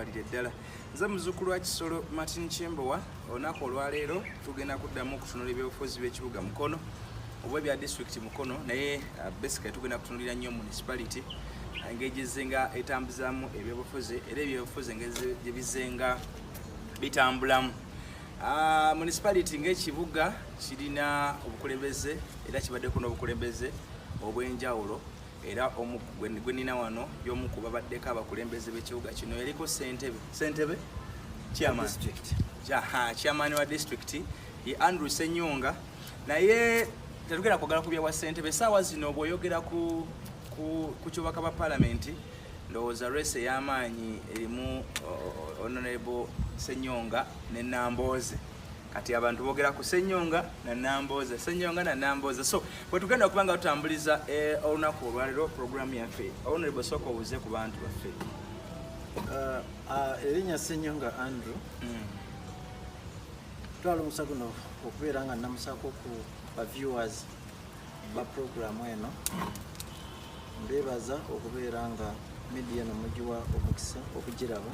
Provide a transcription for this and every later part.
Mwebalire ddala. Nze muzukkulu wa Kisolo Martin Kimbowa. Olunaku olwaleero tugenda kuddamu okutunula ebyobufuzi by'ekibuga Mukono oba ebya disitulikiti Mukono, naye basically tugenda kutunulira nnyo municipality engeri gyezenga etambuzaamu ebyobufuzi era ebyobufuzi engeri gye bizenga bitambulamu. Municipality ng'ekibuga kirina obukulembeze era kibaddeko n'obukulembeze obw'enjawulo, era omu gwe nnina wano y'omu ku babaddeko abakulembeze b'ekibuga kino, yaliko ssentebe chairman. District. Chairman wa district ye Andrew Ssenyonga. Naye tetugenda kwogera ku bya ssentebe essaawa zino. Bw'oyogera ku kyobaka bwa palamenti, ndowooza race ey'amaanyi erimu Honorable Ssenyonga ne Nambooze. Kati abantu boogera ku Ssenyonga na Nambooze, Ssenyonga na Nambooze. So bwe tugenda okuba nga tutambuliza olunaku olwaleero programu yaffe, Honorable, sooka obuuze ku bantu baffe. Erinnya Ssenyonga Andrew. Twala omukisa guno okubeera nga namusaako ku ba viewers ba programu eno. Mbeebaza okubeera nga media eno mugiwa omukisa okugiraba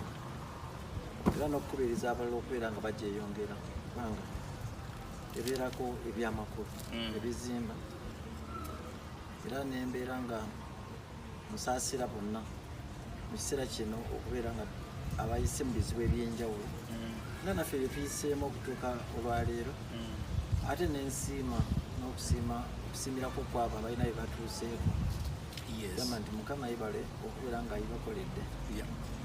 era n'okukubiriza abalala okubeera nga bagyeyongera, kubanga ebeerako ebyamakulu ebizimba. Era nembeera nga musaasira bonna mu kiseera kino okubeera nga abayise mu bizibu ebyenjawulo nga naffe bye tuyiseemu okutuuka olwaleero. Ate nensiima n'okusiima okusiimirako kwabo abalina bye batuuseeko, gamba nti Mukama yibale okubeera nga ayibakoledde,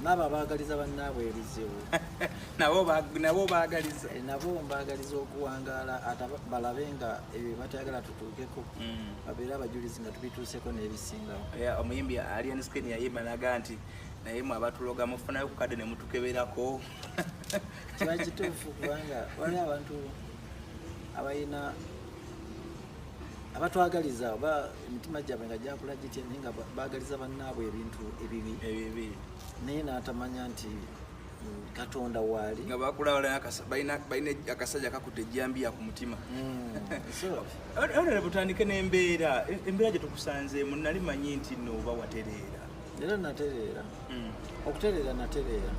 n'abo abaagaliza bannaabwe ebizibu. Nabo baagaliza. Nabo mbaagaliza okuwangaala ate balabe nga ebyo bye batayagala tutuukeko, babeere abajulizi nga tubituuseko n'ebisingawo. Yeah, omuyimbi Alien Skin yayimba naga nti naye mwe abatuloga mufunayo ku kadde ne mutukeberako. Kiba kituufu, kubanga waliwo abantu abalina abatwagaliza oba emitima gyabwe nga gyakula gitya, naye nga baagaliza bannaabwe ebintu ebibi, ebibi, naye n'atamanya nti Katonda waali. Nga bakula balina akasajja kakutta ejjambiya ku mutima. So Honorable, butandike n'embeera, embeera gye tukusanzeemu. Nali manyi nti nno oba watereera. Era natereera, okutereera natereera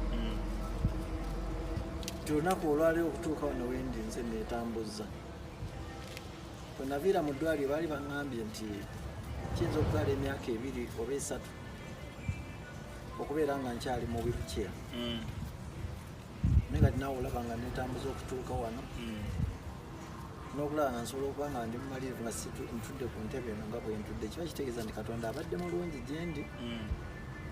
ti olunaku olwaliwo okutuuka wano wendi nze neetambuza. Bwe naviira mu ddwaliro baali baŋŋambye nti kiyinza okutwala emyaka 2 oba 3 okubeera nga nkyali mu wheelchair, naye kati naawe olaba nga neetambuza okutuuka wano n'okulaba nga nsobola okuba nga ndi mumalirivu nga ntudde ku ntebe eno nga bwe ntudde. Kiba kitegeeza nti Katonda abadde mulungi gye ndi,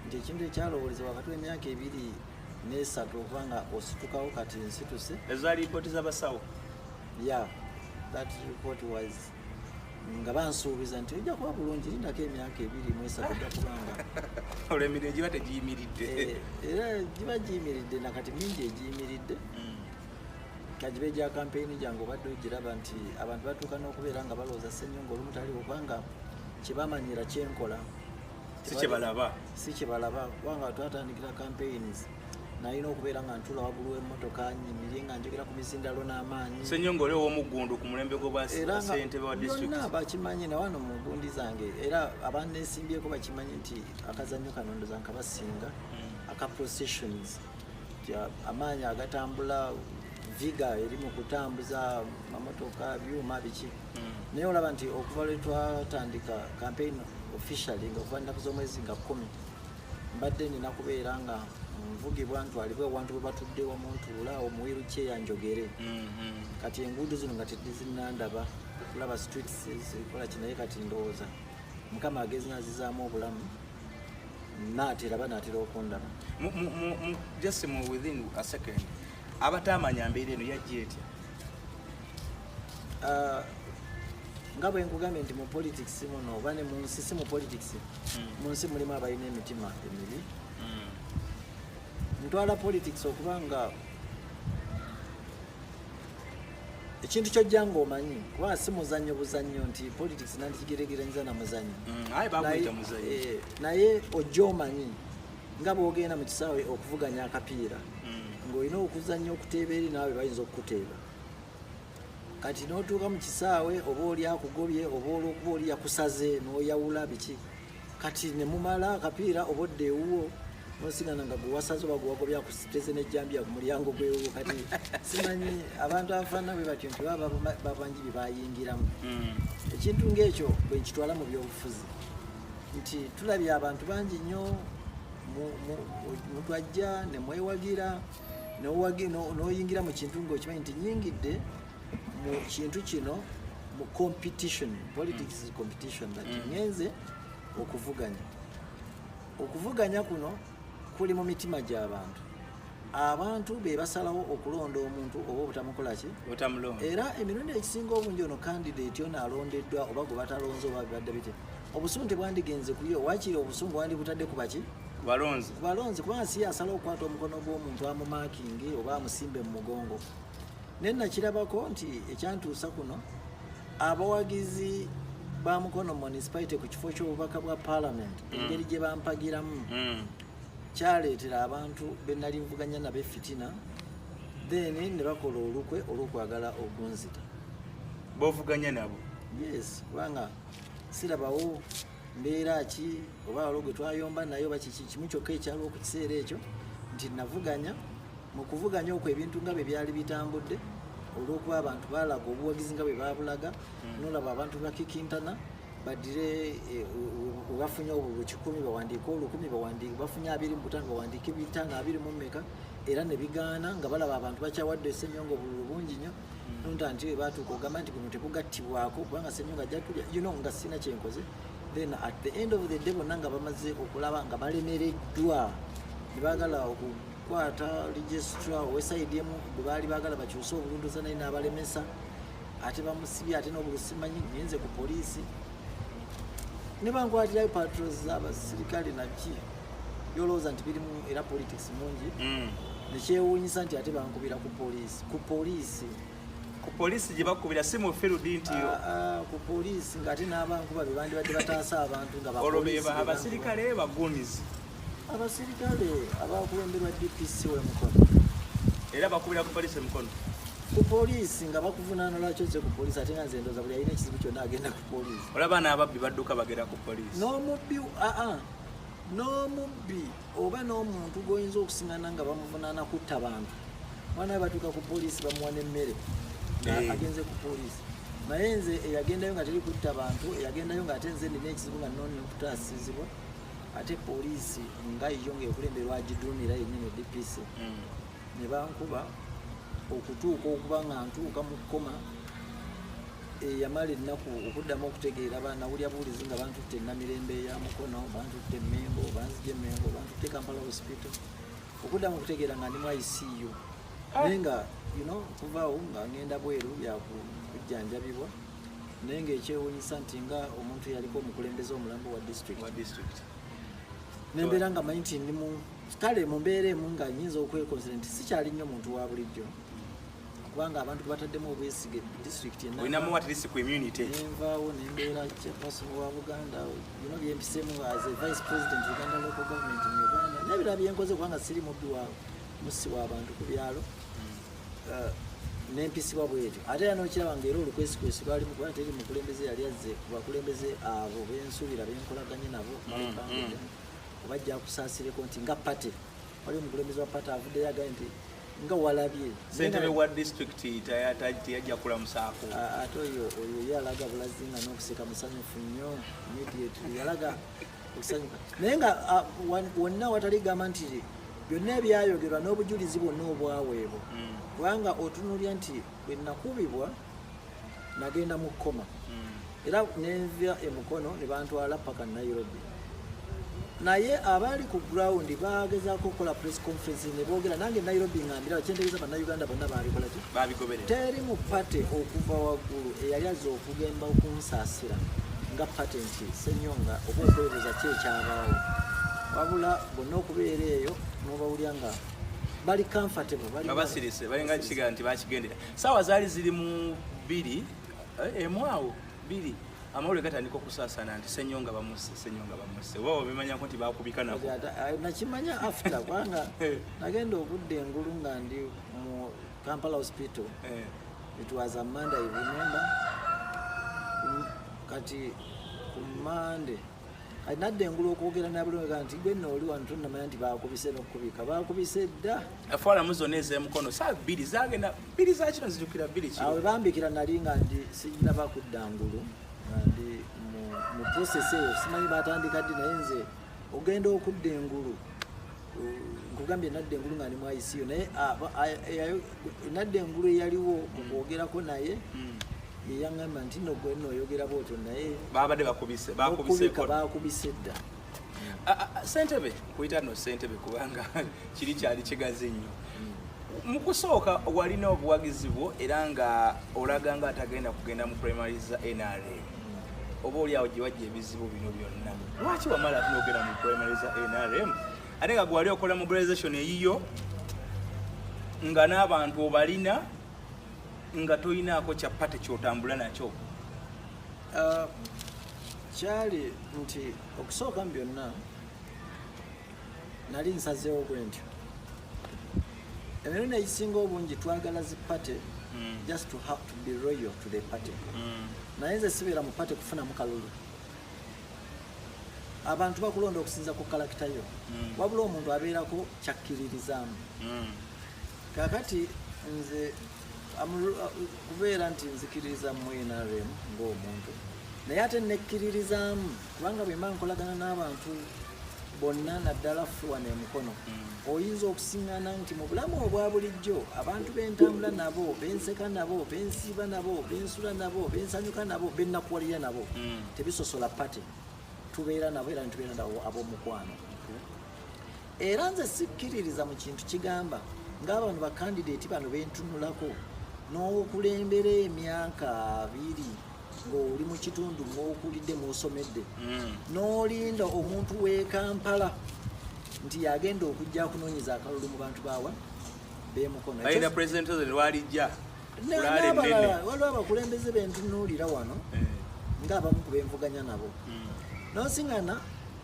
nti ekintu ekyalowooleza wakati w'emyaka 2 n'esatu okuba nga ositukawo, kati nsituse. Ezo lipooti z'abasawo? Yeah, that report was nga bansuubiza nti ojja kuba bulungi, lindako emyaka 2 mu 3, ojja kuba nga Olw'emirimu giba tegiyimiridde. Era giba giyimiridde, nakati mingi egiyimiridde. Kagibe gya kampeyini gyange obadde ogiraba nti abantu batuuka n'okubeera nga balowooza Ssenyonga olumu taliwo, kubanga kyebamanyira kyenkola si kyebalaba. Si kyebalaba, kubanga twatandikira campaigns nalina okubeera nga ntula waggulu w'emmotoka nyimirie nga njogera ku mizindalo n'amaanyi. Ssenyonga oli ow'omuggundu ku mulembe Era nga gw'obwasentebe wa district. Byonna bakimanyi, na wano mu gundi zange era abaneesimbyeko bakimanyi nti akazannyo kano ndoza nkabasinga, aka processions. Nti amaanyi agatambula, viga eri mu kutambuza mamotoka, byuma biki. Naye olaba nti okuva lwe twatandika campaign officially, nga okuva nnaku z'omwezi nga 10, mbadde nina kubeera nga nvugibwa ntwalibwe awantu bwe batudde wamu, ntuula awo mu wheelchair njogere. Kati enguudo zino nga tezinnandaba okulaba streets zikola ki, naye kati ndowooza Mukama agezi nazizaamu obulamu, naatera banaatera okundaba. Just mu within a second, abatamanya mbeera eno yajja etya? Ah, nga bwe nkugambye nti mu politics muno oba ne mu nsi, si mu politics, mu nsi mulimu abalina emitima emibi. Ntwala politics okuba nga ekintu kyojja ng'omanyi, kubanga si muzannyo buzannyo nti politics nandikigeregeranyiza na muzannyo. Aye baguyita muzannyo. Naye ojja omanyi nga bw'ogenda mu kisaawe okuvuganya akapiira, ng'olina okuzannya okuteeba eri naawe bayinza okukuteeba. Kati n'otuuka mu kisaawe, oba oli akugobye, oba olwokuba oli yakusaze n'oyawula biki, kati ne mumala akapiira oba odda ewuwo. Nosigana nga gwewasaze oba gwewagobya kusiteze nejjambiya ku mulyango gwewo. Kati simanyi abantu abafaanana bwe batyo nti baba babangi bye bayingiramu. Ekintu ng'ekyo bwe nkitwala mu byobufuzi nti tulabye abantu bangi nnyo mutwajja ne mwewagira, n'oyingira mu kintu ng'okimanyi nti nyingidde mu kintu kino mu competition. Politics is competition, that ngenze okuvuganya. Okuvuganya kuno kuli mu mitima gy'abantu. Abantu be basalawo okulonda omuntu oba obutamukola ki. Otamulonda. Era emirundi egisinga obungi ono candidate ono alondeddwa oba gwe batalonze oba bibadde bitya, obusungu tebwandigenze kuyo, wakiri obusungu wandibutadde ku baki? Balonzi. Ku balonzi, kubanga si asala okukwata omukono gw'omuntu amumakingi oba amusimbe mu mugongo. Naye nakirabako nti ekyantuusa kuno, abawagizi ba Mukono Municipality ku kifo ky'obubaka bwa parliament, engeri gye bampagiramu kyaleetera abantu be nali nvuganya nabo efitina, then ne bakola olukwe olw'okwagala okunzita. Bovuganya nabo? Yes, kubanga sirabawo mbeera ki oba waliwo gwe twayomba naye oba kiki. Kimu kyokka ekyaliwo ku kiseera ekyo nti navuganya. Mu kuvuganya okwo ebintu nga bwe byali bitambudde, olw'okuba abantu balaga obuwagizi nga bwe babulaga, nolaba abantu bakikintana badire we bafunye obululu 100 bawandiike 1000, bawandiike bafunye 25 bawandiike 5 20 mmeka, era ne bigaana nga balaba abantu bakyawadde Ssenyonga obululu bungi nnyo. Nonta nti we batuuka ogamba nti guno tegugattibwako kubanga Ssenyonga ajja tulya, nga sina kyenkoze. Then at the end of the day bonna nga bamaze okulaba nga balemereddwa, ne baagala okukwata registrar owe side emu gwe baali baagala bakyuse obulundoza, naye n'abalemesa, ate bamusibye, ate n'obulu simanyi. Ngenze ku poliisi ne bankwatirayo patrols z'abasirikale naki, byolowooza nti birimu era politics mungi. Nekyewuunyisa nti ate bankubira ku poliisi, ku poliisi. Ku poliisi gye bakubira, si mu field nti? Ah, ah, ku poliisi, ng'ate n'abankuba be bandibadde bataasa abantu nga olwo bapoliisi be be bankuba. Abasirikale bagunizi? Abasirikale abakulemberwa DPC w'Emukono. Era bakubira ku poliisi Emukono? Ku poliisi, nga bakuvunaana lwaki ozze ku poliisi, ate nga nze ndowooza buli alina ekizibu kyonna agenda ku poliisi. Olaba n'ababbi badduka bagera ku poliisi. N'omubbi, aa, n'omubbi oba n'omuntu gw'oyinza okusiŋana nga bamuvunaana kutta bantu, mwana we batuuka ku poliisi bamuwa n'emmere nga agenze ku poliisi. Naye nze eyagendayo nga teri kutta bantu, eyagendayo ng'ate nze nina ekizibu nga nnoona okutaasizibwa, ate poliisi nga yo ng'ekulemberwa agiduumira yennyini DPC, ne bankuba okutuuka okuba nga ntuuka mu kkoma eyamala ennaku okuddamu okutegeera. Banawulya buwulizi nga bantutte Namirembe eya Mukono, bantutte Mengo, banzija Emengo, bantutte Kampala Hospital, okuddamu okutegeera nga ndi mu ICU. Naye nga kuvaawo nga ngenda bweru byakujjanjabibwa. Naye ngaekyewuunyisa nti nga omuntu yaliko omukulembeze omulambo wa district, wa district, nembeera nga manyi nti ndi mu kale mu mbeera emu nga nyinza okwekonsidera nti sikyali nnyo muntu wa bulijjo, kubanga abantu bataddemu obwesige district yenna. Olinamu at least ku immunity. Nenvaawo nembeera chairperson wa Buganda, bino byempiseemu as a vice president Uganda local government in Uganda n'ebirala byenkoze, kubanga siri mubbi wa mussi w'abantu ku byalo. Nempisibwa bwetyo. Ate era nokiraba nga era olukwesikwesi lwalimu, kuba teri mukulembeze yali azze ku bakulembeze abo bensuubira benkolaganye nabo oba ajja kusaasireko nti nga party waliwo omukulembeze wa party avuddeyo agambye nti nga walabye. Ssentebe wa disitulikiti teyajja kulamusaako. Ate oyo ye alaga bulazi nga n'okuseka musanyufu nnyo, immediately yalaga okusanyuka. Naye nga wonna watali gamba nti byonna ebyayogerwa n'obujulizi bwonna obwaweebwa, kubanga otunuulya nti bwe nakubibwa nagenda mu kkoma, era nenva Emukono ne bantwala paka Nairobi. Naye abaali ku ground bagezaako okukola press conference ne boogera nange Nairobi, ngambira kyentegeeza Bannayuganda bonna babikola ki? Babigoberera. Teri mu party okuva waggulu eyali azze okugemba okunsaasira nga party nti Senyonga oba okwebuuza ki ekyabaawo, wabula bonna okubeera eyo n'obawulya nga bali comfortable, bali nga basirise, balinga kiga nti bakigendera. Saawa zaali ziri mu 2, 1 awo 2, amawulire gatandika okusaasaana nti Senyonga bamusse, Senyonga bamusse. Oba obimanyako nti bakubika nako? Nakimanya after, kubanga nagenda okudda engulu nga ndi mu Kampala Hospital. It was a Monday, I remember. Kati ku Monday Kati nadda engulu okwogera nabulonga nti gwe nno oli wano tonnamanya nti bakubise n'okukubika, bakubise dda. Forum zonna ez'emukono saa 2 zagenda, 2 za kino, nzijukira 2 kiro. Awo bambikira nali nga ndi sinaba kudda ngulu, nga ndi mu process eyo, simanyi batandika ddi, naye nze ogenda okudda engulu, nkugambye nadda engulu nga ndi mu ICU, naye nadda engulu eyaliwo mu kwogerako naye yeyaŋŋamba nti nno gwe nno oyogera bwotyo, naye babadde bakubise. Okubika Bakubiseeko. Bakubise dda. Ah, ah, sentebe kuyita no sentebe, kubanga kiri kyali kigazi nnyo. Mu kusooka walina obuwagizi bwo era nga olaga nga atagenda kugenda mu primaries za NRM, oba oli awo gye wajja ebizibu bino byonna. Lwaki wamala ate n'ogenda mu primaries za NRM, ate nga gwe wali okola mobilization eyiyo nga n'abantu obalina, nga toyinaako kya party kyotambula nakyo? Kyali nti okusooka mu byonna nali nsazeewo bwe ntyo. Emirundi egisinga obungi twagala zi party just to have to be loyal to the party, naye nze sibeera mu party kufunamu kalulu. Abantu bakulonda okusinza ku character yo, wabula omuntu abeerako kyakkiririzaamu. Kakati nze kubeera nti nzikiririza mu NRM ng'omuntu, naye ate nekkiririzaamu kubanga bwe mba nkolagana n'abantu bonna, naddala ffe wano emukono, oyinza okusiŋŋana nti mu bulamu obwa bulijjo abantu bentambula nabo, benseka nabo, bensiiba nabo, bensula nabo, bensanyuka nabo, bennakuwalira nabo, tebisosola party. Tubeera nabo era netubeera nabo ab'omukwano. Era nze sikkiririza mu kintu kigamba ng'abantu ba candidate bano bentunulako n'okulembera emyaka 20 ng'oli mu kitundu mw'okulidde, mw'osomedde, n'olinda omuntu w'e Kampala nti yagenda okujja akunoonyeza akalulu mu bantu baawa b'emukono. Balina President Museveni lwalijja kulaala ennene. N'abalala, waliwo abakulembeze bentunuulira wano ng'abamu ku benvuganya nabo, n'osiŋŋana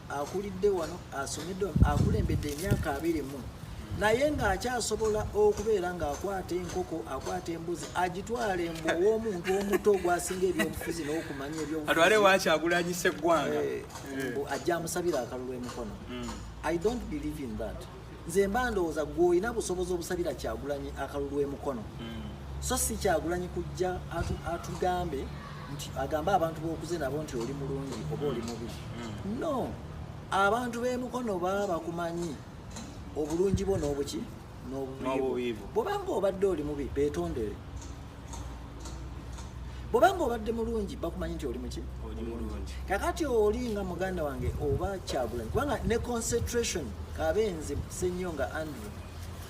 akulidde wano, asomedde wano, akulembedde emyaka 20, naye ng'akyasobola okubeera ng'akwata enkoko, akwata embuzi, agitwala embu ow'omuntu omuto gwasinga ebyobufuzi n'okumanya ebyobufuzi. Atwale wakyagulanyisa eggwanga. Mbu ajja amusabira akalulu emikono. I don't believe in that. Nze mba ndowooza gwe olina busobozi obusabira Kyagulanyi akalulu emukono, so si Kyagulanyi kujja atugambe nti agambe abantu bokuze nabo nti oli mulungi oba oli mubi. No, abantu b'emukono baba bakumanyi obulungi bwo n'obuki n'obubi bwo. N'obubi bwo. Bw'obanga obadde oli mubi, beetondere. Bw'obanga obadde mulungi, bakumanyi nti oli muki. Oli mulungi. Kakati oli nga muganda wange oba Kyagulanyi, kubanga ne concentration kabe nze Senyonga Andrew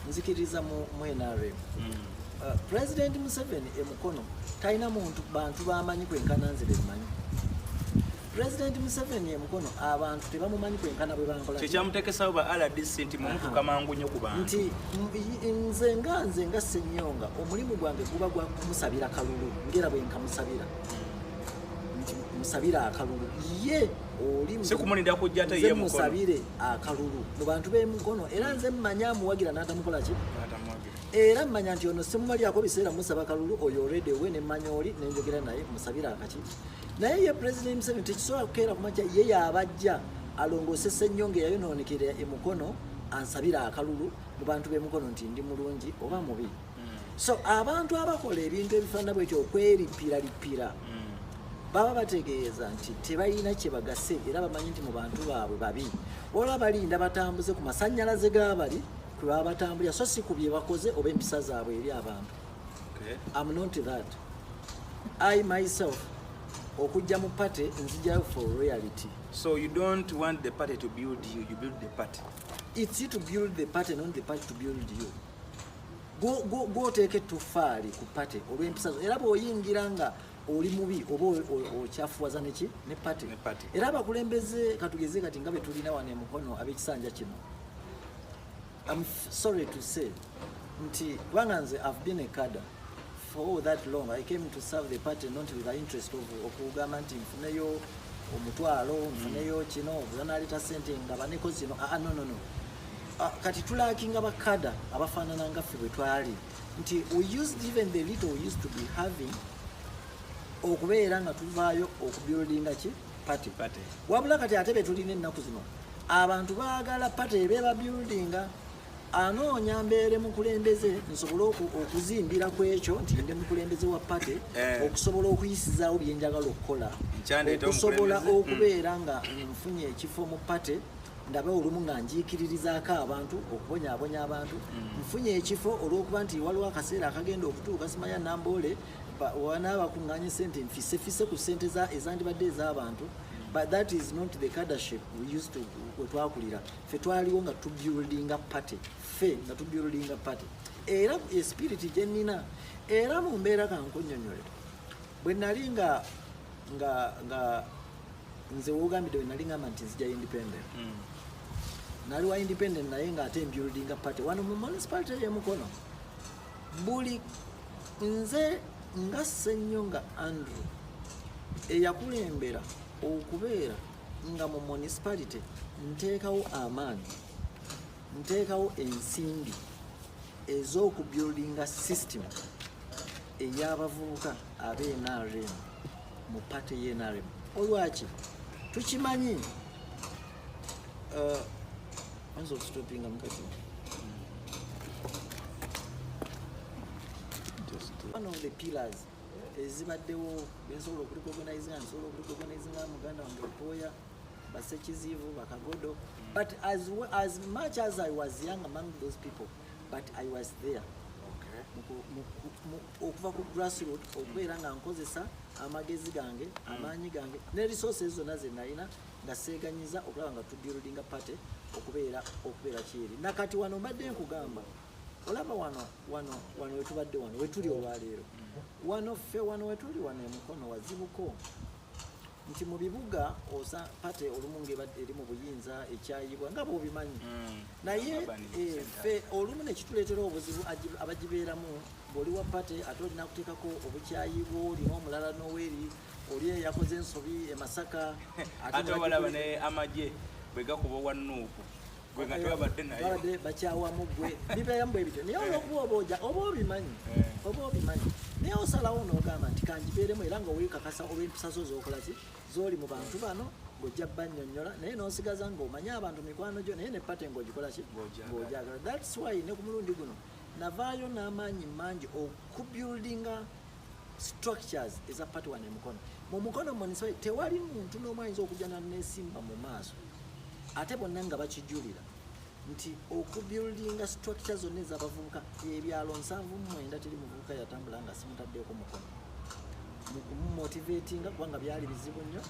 nzikiriza mu NRM. President Museveni emukono talina muntu bantu bamanyi kwenkana nze bemmanyi. President Museveni emukono abantu tebamumanyi kwenkana bwe bankola. Kyekyamutekesawo ba RDC nti mumutuka mangu nnyo ku bantu. Nti nze nga Senyonga omulimu gwange guba gwa kumusabira kalulu, ngera bwe nkamusabira nti musabira akalulu ye oli Si kumulinda kujja ate nze ye mukono. Musabire akalulu mu bantu b'emukono, era nze mmanya amuwagira n'atamukola ki. Atamuwagira. Era mmanya nti ono simumalyako biseera musaba kalulu, oyo already we nemmanya oli nenjogera naye musabire akaki. Naye ye President Museveni tekisobola kukeera kumakya ye yabajja alongoose Ssenyonga eyayonoonekera emukono ansabire akalulu mu bantu b'emukono nti ndi mulungi oba mubi. So abantu abakola ebintu ebifaanana bwetyo okweripiralipira baba bategeeza nti tebalina kye bagase, era bamanyi nti mu bantu baabwe babi, waliwo balinda batambuze ku masannyalaze g'abali kwe baba batambulira, so si ku bye bakoze oba empisa zaabwe eri abantu. I'm not that. I myself okujja mu party nzijayo for royalty. So you don't want the party to build you, you build the party. It's you to build the party, not the party to build you. Gw'oteeka ettofaali ku party olw'empisa zo, era bw'oyingira nga oli mubi oba okyafuwaza neki ne party. Ne party. Era abakulembeze katugeze kati nga be tulina wano emukono ab'ekisanja kino, I'm sorry to say nti kubanga nze I've been a cadre for all that long. I came to serve the party not with the interest of okugamba nti nfuneyo omutwalo, nfuneyo kino, banaleeta sente nga baneko zino. Ah, no, no, no. Kati tulackinga ba cadre abafaanana nga ffe bwe twali, nti we used even the little we used to be having okubeera nga tuvaayo okubuildinga ki party. Wabula kati ate betulina ennaku zino, abantu baagala party ebe buildinga. Anoonya mbeere mukulembeze nsobole okuzimbira ku ekyo nti ndi mukulembeze wa party, okusobola okuyisizaawo byenjagala okukola, Nkyandeeta okusobola omukulembeze. okubeera nga nfunye ekifo mu party, ndabe olumu nga njiikiririzaako abantu, okubonyaabonya abantu. Nfunye ekifo olw'okuba nti waliwo akaseera akagenda okutuuka, simanya Namboole wanaaba kuŋŋaanya sente, nfisefise ku sente ezandibadde ez'abantu. But that is not the cadreship we used to, we twakulira. Ffe twaliwo nga tubuildinga party, ffe nga tubuildinga party. Era espiriti gye nnina era mu mbeera, kankunnyonnyole, bwe nali nga nze wogambidde, bwe nali ngamba nti nzija independent, nali wa independent, naye ng'ate mbuildinga party wano mu municipality y'emukono. Buli nze nga Ssenyonga Andrew eyakulembera okubeera nga mu municipality nteekawo amaanyi, nteekawo ensimbi ez'okubuildinga system ey'abavubuka ab'NRM mu party y'NRM. Olwaki tukimanyi, oyinza okustopinga mukati. One of the pillars ezibaddewo bensobola okurecognizinga, nsobola okurecognizinga muganda wange Lukooya, Basekizivu, Bakagodo. But as much as I was young among those people, but I was there okuva ku grassroot, okubeera nga nkozesa amagezi gange, amaanyi gange ne resources zonna ze nalina, nga seeganyiza okulaba nga tubuildinga party okubeera kyeri. Nakati wano mbadde nkugamba, olaba wano wetubadde, wano wetuli olwaleero, wano ffe wano wetuli, wano emukono wazibuko nti mu bibuga osa party olumu ng'ebadde eri mu buyinza ekyayibwa nga bw'obimanyi, naye Urban center. Ffe olumu nekituleetera obuzibu abagibeeramu. Bw'oli wa party ate olina kuteekako obukyayi bwo, olina omulala noweri oli eyakoze ensobi e Masaka, ate obalaba ne amagye bwe gakuba owa NUP, gwe nga tewabadde nayo. Babadde bakyawamu gwe, bibeeramu bwe bityo. Naye olwokuba oba oja oba obimanyi, oba obimanyi, naye osalawo n'ogamba nti kangibeeremu, era nga weekakasa olw'empisa zo z'okola ki z'oli mu bantu bano, ng'ojja bannyonnyola, naye n'osigaza ng'omanyi abantu mikwano gyo, naye ne party ng'ogikola ki? Ng'ogyagala. Ng'ogyagala. That's why ne ku mulundi guno navaayo n'amaanyi mangi okubuildinga structures eza party wano emukono, mu Mukono municipality. Tewali muntu n'omu ayinza okujja naneesimba mu maaso, ate bonna nga bakijulira nti okubuildinga structure zonna ez'abavubuka, ebyalo 79, teri muvubuka yatambula nga simutaddeeko mukono mu kumumotivatinga, kubanga byali bizibu nnyo,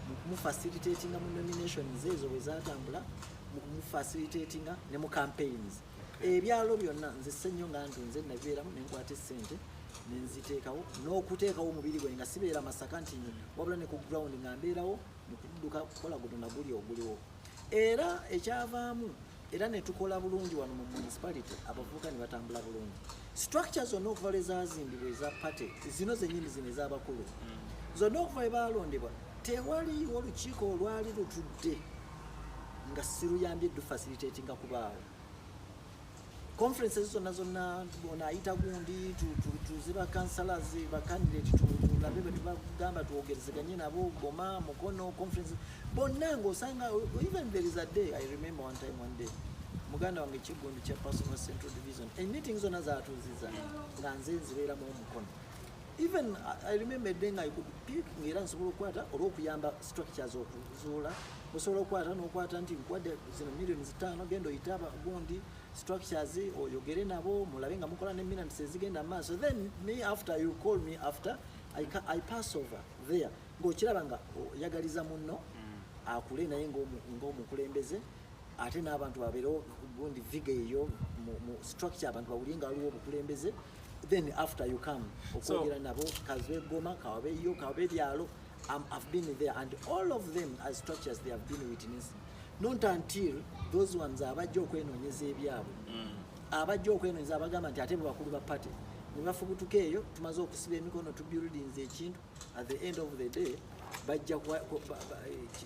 mu kumufacilitatinga mu nominations ezo bwe zatambula, mu kumufacilitatinga ne mu campaigns. Ebyalo byonna nze Ssenyonga ntunze nabibeeramu, nenkwata essente nenziteekawo n'okuteekawo omubiri gwe, nga sibeera Masaka nti wabula ne ku ground nga mbeerawo mu kudduka kukola guno naguli oguliwo. Era ekyavaamu, era ne tukola bulungi wano mu municipality, abavubuka ne batambula bulungi. Structure zonna okuva lwe zazimbibwa eza party zino zennyini, zino ez'abakulu zonna, okuva lwe balondebwa, tewaliiwo olukiiko olwali lutudde nga siruyambye dufacilitatinga kubaawo. Conferences zonna zonna, ono ayita gundi, tuze ba councillors, ba candidate, tulabe bwe tubagamba, twogerezeganye nabo. Goma, Mukono conference, bonna ng'osanga. Even there is a day I remember, one time, one day, muganda wange Kiggundu, chairperson wa Central Division, emeeting zonna zatuuziza nga nze nzibeeramu omukono. Even I remember a day nga I could pick, ng'era nsobola okukwata olw'okuyamba structures okuzuula, osobola okukwata n'okwata nti nkuwadde zino miliyoni 5, genda oyite abagundi structures, oyogere nabo, mulabe nga mukola ne minutes ezigenda mu maaso. Then me, after you call me, after I pass over there, ng'okiraba nga oyagaliza munno akule, naye ng'omukulembeze, ate n'abantu babeerewo gundi vigour eyo mu structure, abantu bawulire nga waliwo obukulembeze. Then after you come okwogera nabo, kabe Goma, kawabeyo, kawabe byalo, I've been there, and all of them as structures they have been witnessing, not until those ones abajja okwenoonyeza ebyabwe, abajja okwenoonyeza, abagamba nti ate bwe bakulu ba party, ne bafubutuka eyo. Tumaze okusiba emikono, tubuildinze ekintu, at the end of the day bajja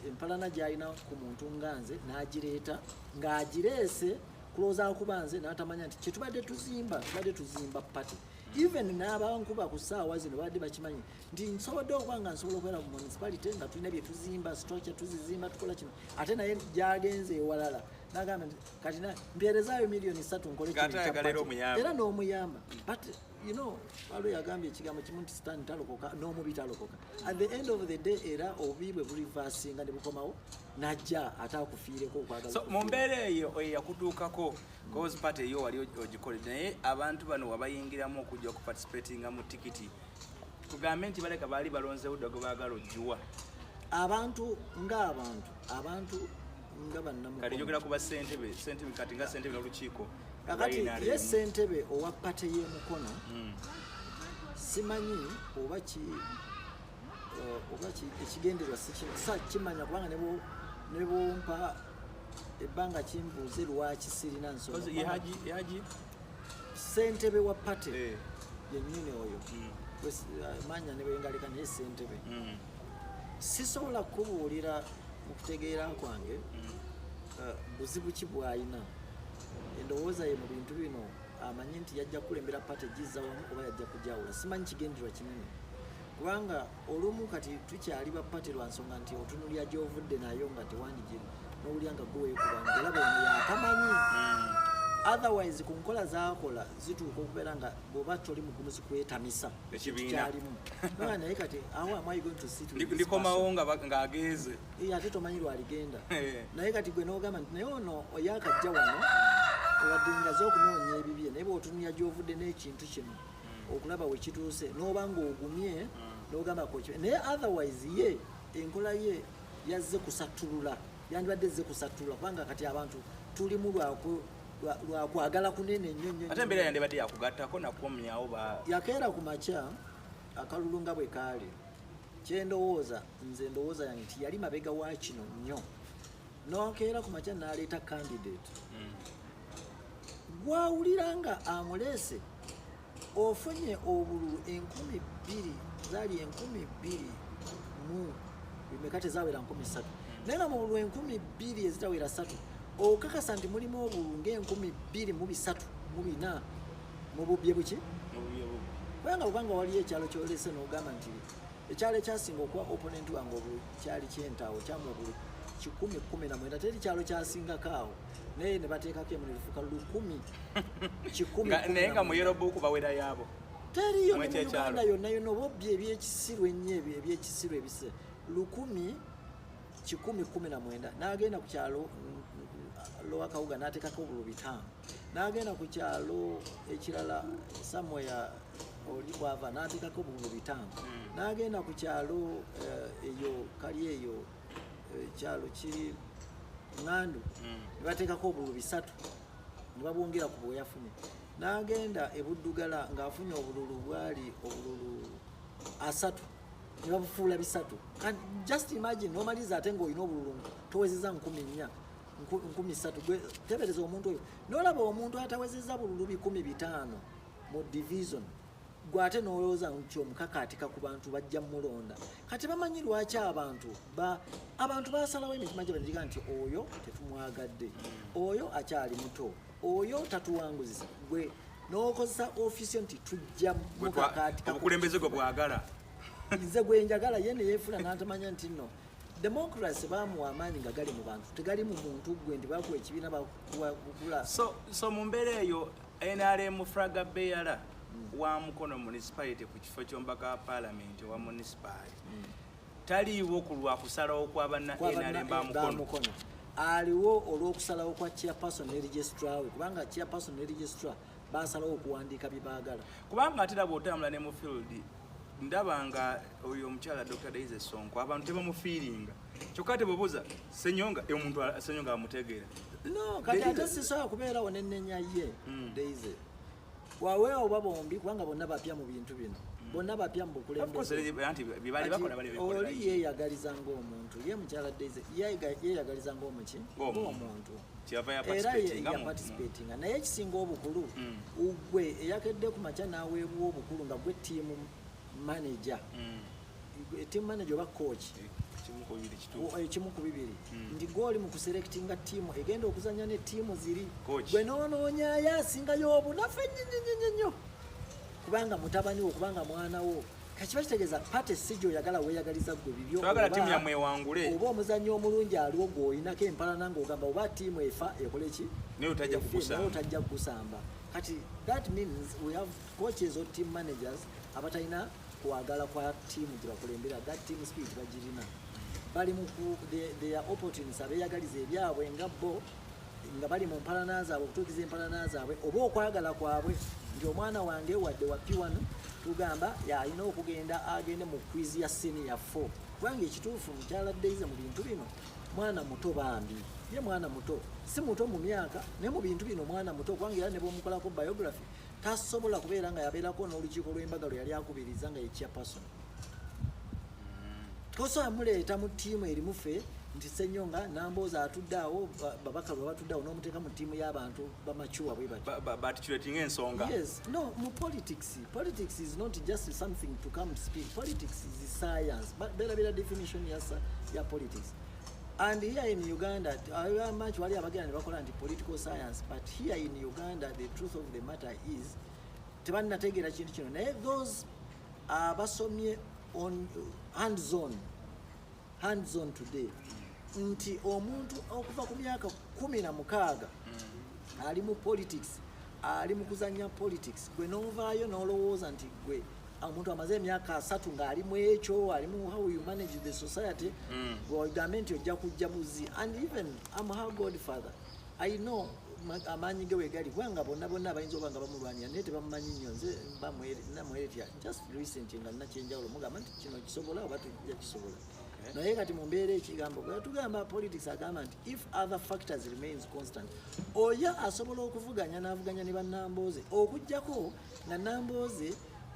empalana gy'alina ku muntu nga nze n'agireeta ng'agireese. Kulowooza akuba nze n'atamanya nti kyetubadde tuzimba, tubadde tuzimba party. Even n'abankuba ku ssaawa zino babadde bakimanyi nti nsobodde okuba nga nsobola okubeera mu municipality nga tulina bye tuzimba, structure tuzizimba, tukola kino, ate naye gyagenze ewalala nagamba nti kati mpeerezaayo miliyoni 3 nkole kino Ng'ate ekya ayagala era party. omuyambe. Era n'omuyamba. But you know, waliwo yagambye ekigambo kimu nti Sitaani talokoka n'omubi talokoka. At the end of the day era obubi bwe bulivasinga ne bukomawo, najja ate akufiireko okwagala. So mu mbeera eyo eyakutuukako, cause party eyo wali ogikoledde, naye abantu bano wabayingiramu okujja okuparticipatinga mu tikiti, tugambe nti baleka baali balonzewo dda gwe baagala ogiwa? Abantu ng'abantu, abantu nga bannamukono. Kati njogera ku basentebe, sentebe kati nga sentebe n'olukiiko Kakati lwa NRM. ye ssentebe owa party y'emukono, simanyi oba ki oba ki ekigendererwa sa kimanya, kubanga ne bwompa ebbanga kimbuuze lwaki sirina nsonga. Cause ye Haji Ssentebe wa party yennyini oyo, manya ne bwengaleka, naye ssentebe sisobola kukubuulira mu kutegeera kwange buzibu ki bw'alina. Endowooza ye mu bintu bino, amanyi nti yajja kukulembera party gizza wamu oba yajja kujawula, simanyi kigendererwa kinene, kubanga olumu kati tukyali ba party lwa nsonga nti otunulya gy'ovudde nayo nga tewandigiri n'owulya nga gwe weekubanga olaba ono yakamanyi. Otherwise ku nkola zakola zituuka okubeera nga bw'oba toli mugumu zikwetamisa. Ekibiina. Kyalimu. Noga naye kati how am I going to sit with this Ndikomawo person? ng'agenze. Ate tomanyi lwaligenda. Naye kati gwe n'ogamba nti naye ono oyakajja wano wadde ngaze okunoonya ebibye, naye bw'otunulya gy'ovudde n'ekintu kino okulaba we kituuse, n'oba ng'ogumye n'ogamba koki. Naye otherwise ye enkola ye yazze kusattulula, yandibadde ezze kusattulula, kubanga kati abantu tulimu lwakwagala kunene nnyo nnyo. Ate embeera yandibadde yakugattako nakukomyawo ba Yakeera ku makya akalulu nga bwe kaali, kyendowooza nze, endowooza yange nti yali mabega wa kino nnyo, nokeera ku makya n'aleeta candidate gwawulira nga amuleese, ofunye obululu 2000, zaali 2000 mu bimeka, tezawera 3000, naye nga mu bululu 2000 ezitawera 3 okakasa nti mulimu obululu nga 2304 mu bubye buki? Mu bubye bubbi. Kubanga waliyo ekyalo kyolese n'ogamba nti ekyalo ekyasinga okuwa opponent wange obululu kyali kyentaawo, kyamu obululu 119, teri kyalo kyasingako awo, naye ne bateekako emu ne lifuuka lukumi kikumi kumi Naye na nga mu mwenda. yellow book bawera yaabo. Teriyo ne Mwekyo mu ekyalo. Uganda yonna yonna oba obbye ebyekisiru ennyo, ebyo ebyekisiru ebise 1119, n'agenda ku kyalo Lower Kawuga n'ateekako obululu 500, n'agenda ku kyalo ekirala somewhere oli kwava n'ateekako obululu 500, n'agenda ku kyalo eyo kali eyo ekyalo kiri Ŋŋandu ne bateekako obululu 300 ne babwongera ku bwe yafunye, n'agenda ebuddugala ng'afunye obululu bwali obululu 30 ne babufuula 300. Just imagine n'omaliriza ate ng'olina obululu towezeza 4000, 3000. Gwe tebereza omuntu oyo n'olaba omuntu atawezeza bululu 500 mu division, gwe ate n'olowooza nti omukakaatika ku bantu bajja mulonda. Kati bamanyi lwaki abantu abantu basalawo emitima gye banegiga nti oyo tetumwagadde, oyo akyali muto, oyo tatuwanguzisa. Gwe n'okozesa ofiisi yo nti tujja mukakaatika Obukulembeze gwe bwagala. Nze gwe njagala. Ye neyeefula n'atamanya nti nno democracy bamuwa amaanyi nga gali mu bantu, tegali mu muntu gwe nti bakuwa ekibiina bakuwa. So mu mbeera eyo NRM flag bearer wa Mukono municipality ku kifo ky'omubaka wa parliament owa municipal taliiwo ku lwa kusalawo kwa banna NRM ba Mukono. Mukono aliwo olw'okusalawo kwa chairperson ne registrar we, kubanga chairperson ne registrar basalawo okuwandiika bye baagala. Kubanga ate era bw'otambula ne mu field, ndaba nga oyo omukyala Dr. Daisy Sonko abantu tebamufiiringa, kyokka ate bwebuuza Senyonga, omuntu Senyonga amutegeera. No, kati Daisy- ate sisobola kubeerawo nennenya ye Daisy waweewo oba bombi, kubanga bonna bapya mu bintu bino, bonna bapya mu Of course, bukulembeze. anti bye baali bakola bali Kati bekolera. oli yeeyagaliza ng'omuntu, ye mukyala Daisy yeeyagaliza ng'omuki? Ng'omuntu. Ng'omuntu. Kyeyava Era yaparticipatinga yaparticipatinga, naye ekisinga obukulu, gwe eyakedde ku makya n'aweebwa obukulu nga gwe team manager. Team manager oba coach? Kimu ku bibiri kituufu. Ekimu ku bibiri, nti gwoli mu kuselectinga ttiimu egenda okuzanya ne ttiimu ziri. Coach. Gwe noonoonyayo asingayo obunafu ennyo nnyo, kubanga mutabani wo, kubanga mwana wo. Kakiba kitegeeza party si gy'oyagala, weeyagaliza gwe bibyo. Twagala ttiimu yammwe ewangule. Oba omuzannyo omulungi aliwo gw'olinako empalana, ng'ogamba oba ttiimu efa ekole ki? Naye otajja Efe, kugusamba. Naye otajja kugusamba. Kati that means we have coaches or team managers abatalina kwagala kwa ttiimu gye bakulembera. That team spirit bagirina, bali mu they are opportunists, abeeyagaliza ebyabwe nga bo, nga bali mu mpalana zaabwe okutuukiza empalana zaabwe oba okwagala kwabwe, nti omwana wange wadde wa P1, tugamba yalina okugenda agende mu quiz ya senior 4, kubanga ekituufu mukyala Daisy mu bintu bino mwana muto, bambi ye mwana muto, si muto mu myaka, naye mu bintu bino mwana muto, kubanga era ne bwomukolako biography tasobola kubeera nga yabeerako n'olukiiko lw'embaga lwe yali akubiriza nga ye chairperson. Tosobola muleeta mu ttiimu erimu ffe nti Ssenyonga, Namboozi atudde awo, babaka lwe batudde awo, n'omuteeka mu ttiimu y'abantu bamacuwa bwe batyo. Baarticulatinga ensonga. Yes, no, mu politics, politics is not just something to come speak. Politics is science. But beera definition ya politics. And here in Uganda, much wali abagenda ne bakola nti political science, but here in Uganda the truth of the matter is tebannategeera kintu kino. Naye those abasomye on hands on today nti omuntu okuva ku myaka 16 ali mu politics, ali mu kuzanya politics, gwe n'ovaayo n'olowooza nti gwe omuntu amaze emyaka 30 ng'ali mu ekyo, ali mu how you manage the society, gwe ogambe nti ojja kujja buzi. And even I'm her godfather, I know amaanyi ge wegali, kubanga bonna bonna bayinza oba nga bamulwanira naye tebamumanyi nnyo. Nze namweretya just recent nga nina kyenjawulo, mugamba nti kino kisobola oba tujja kisobola. Naye kati mu mbeera ekigambo bwe tugamba politics, agamba nti if other factors remains constant, oyo asobola okuvuganya n'avuganya ne bannambooze, okugjako nga Nambooze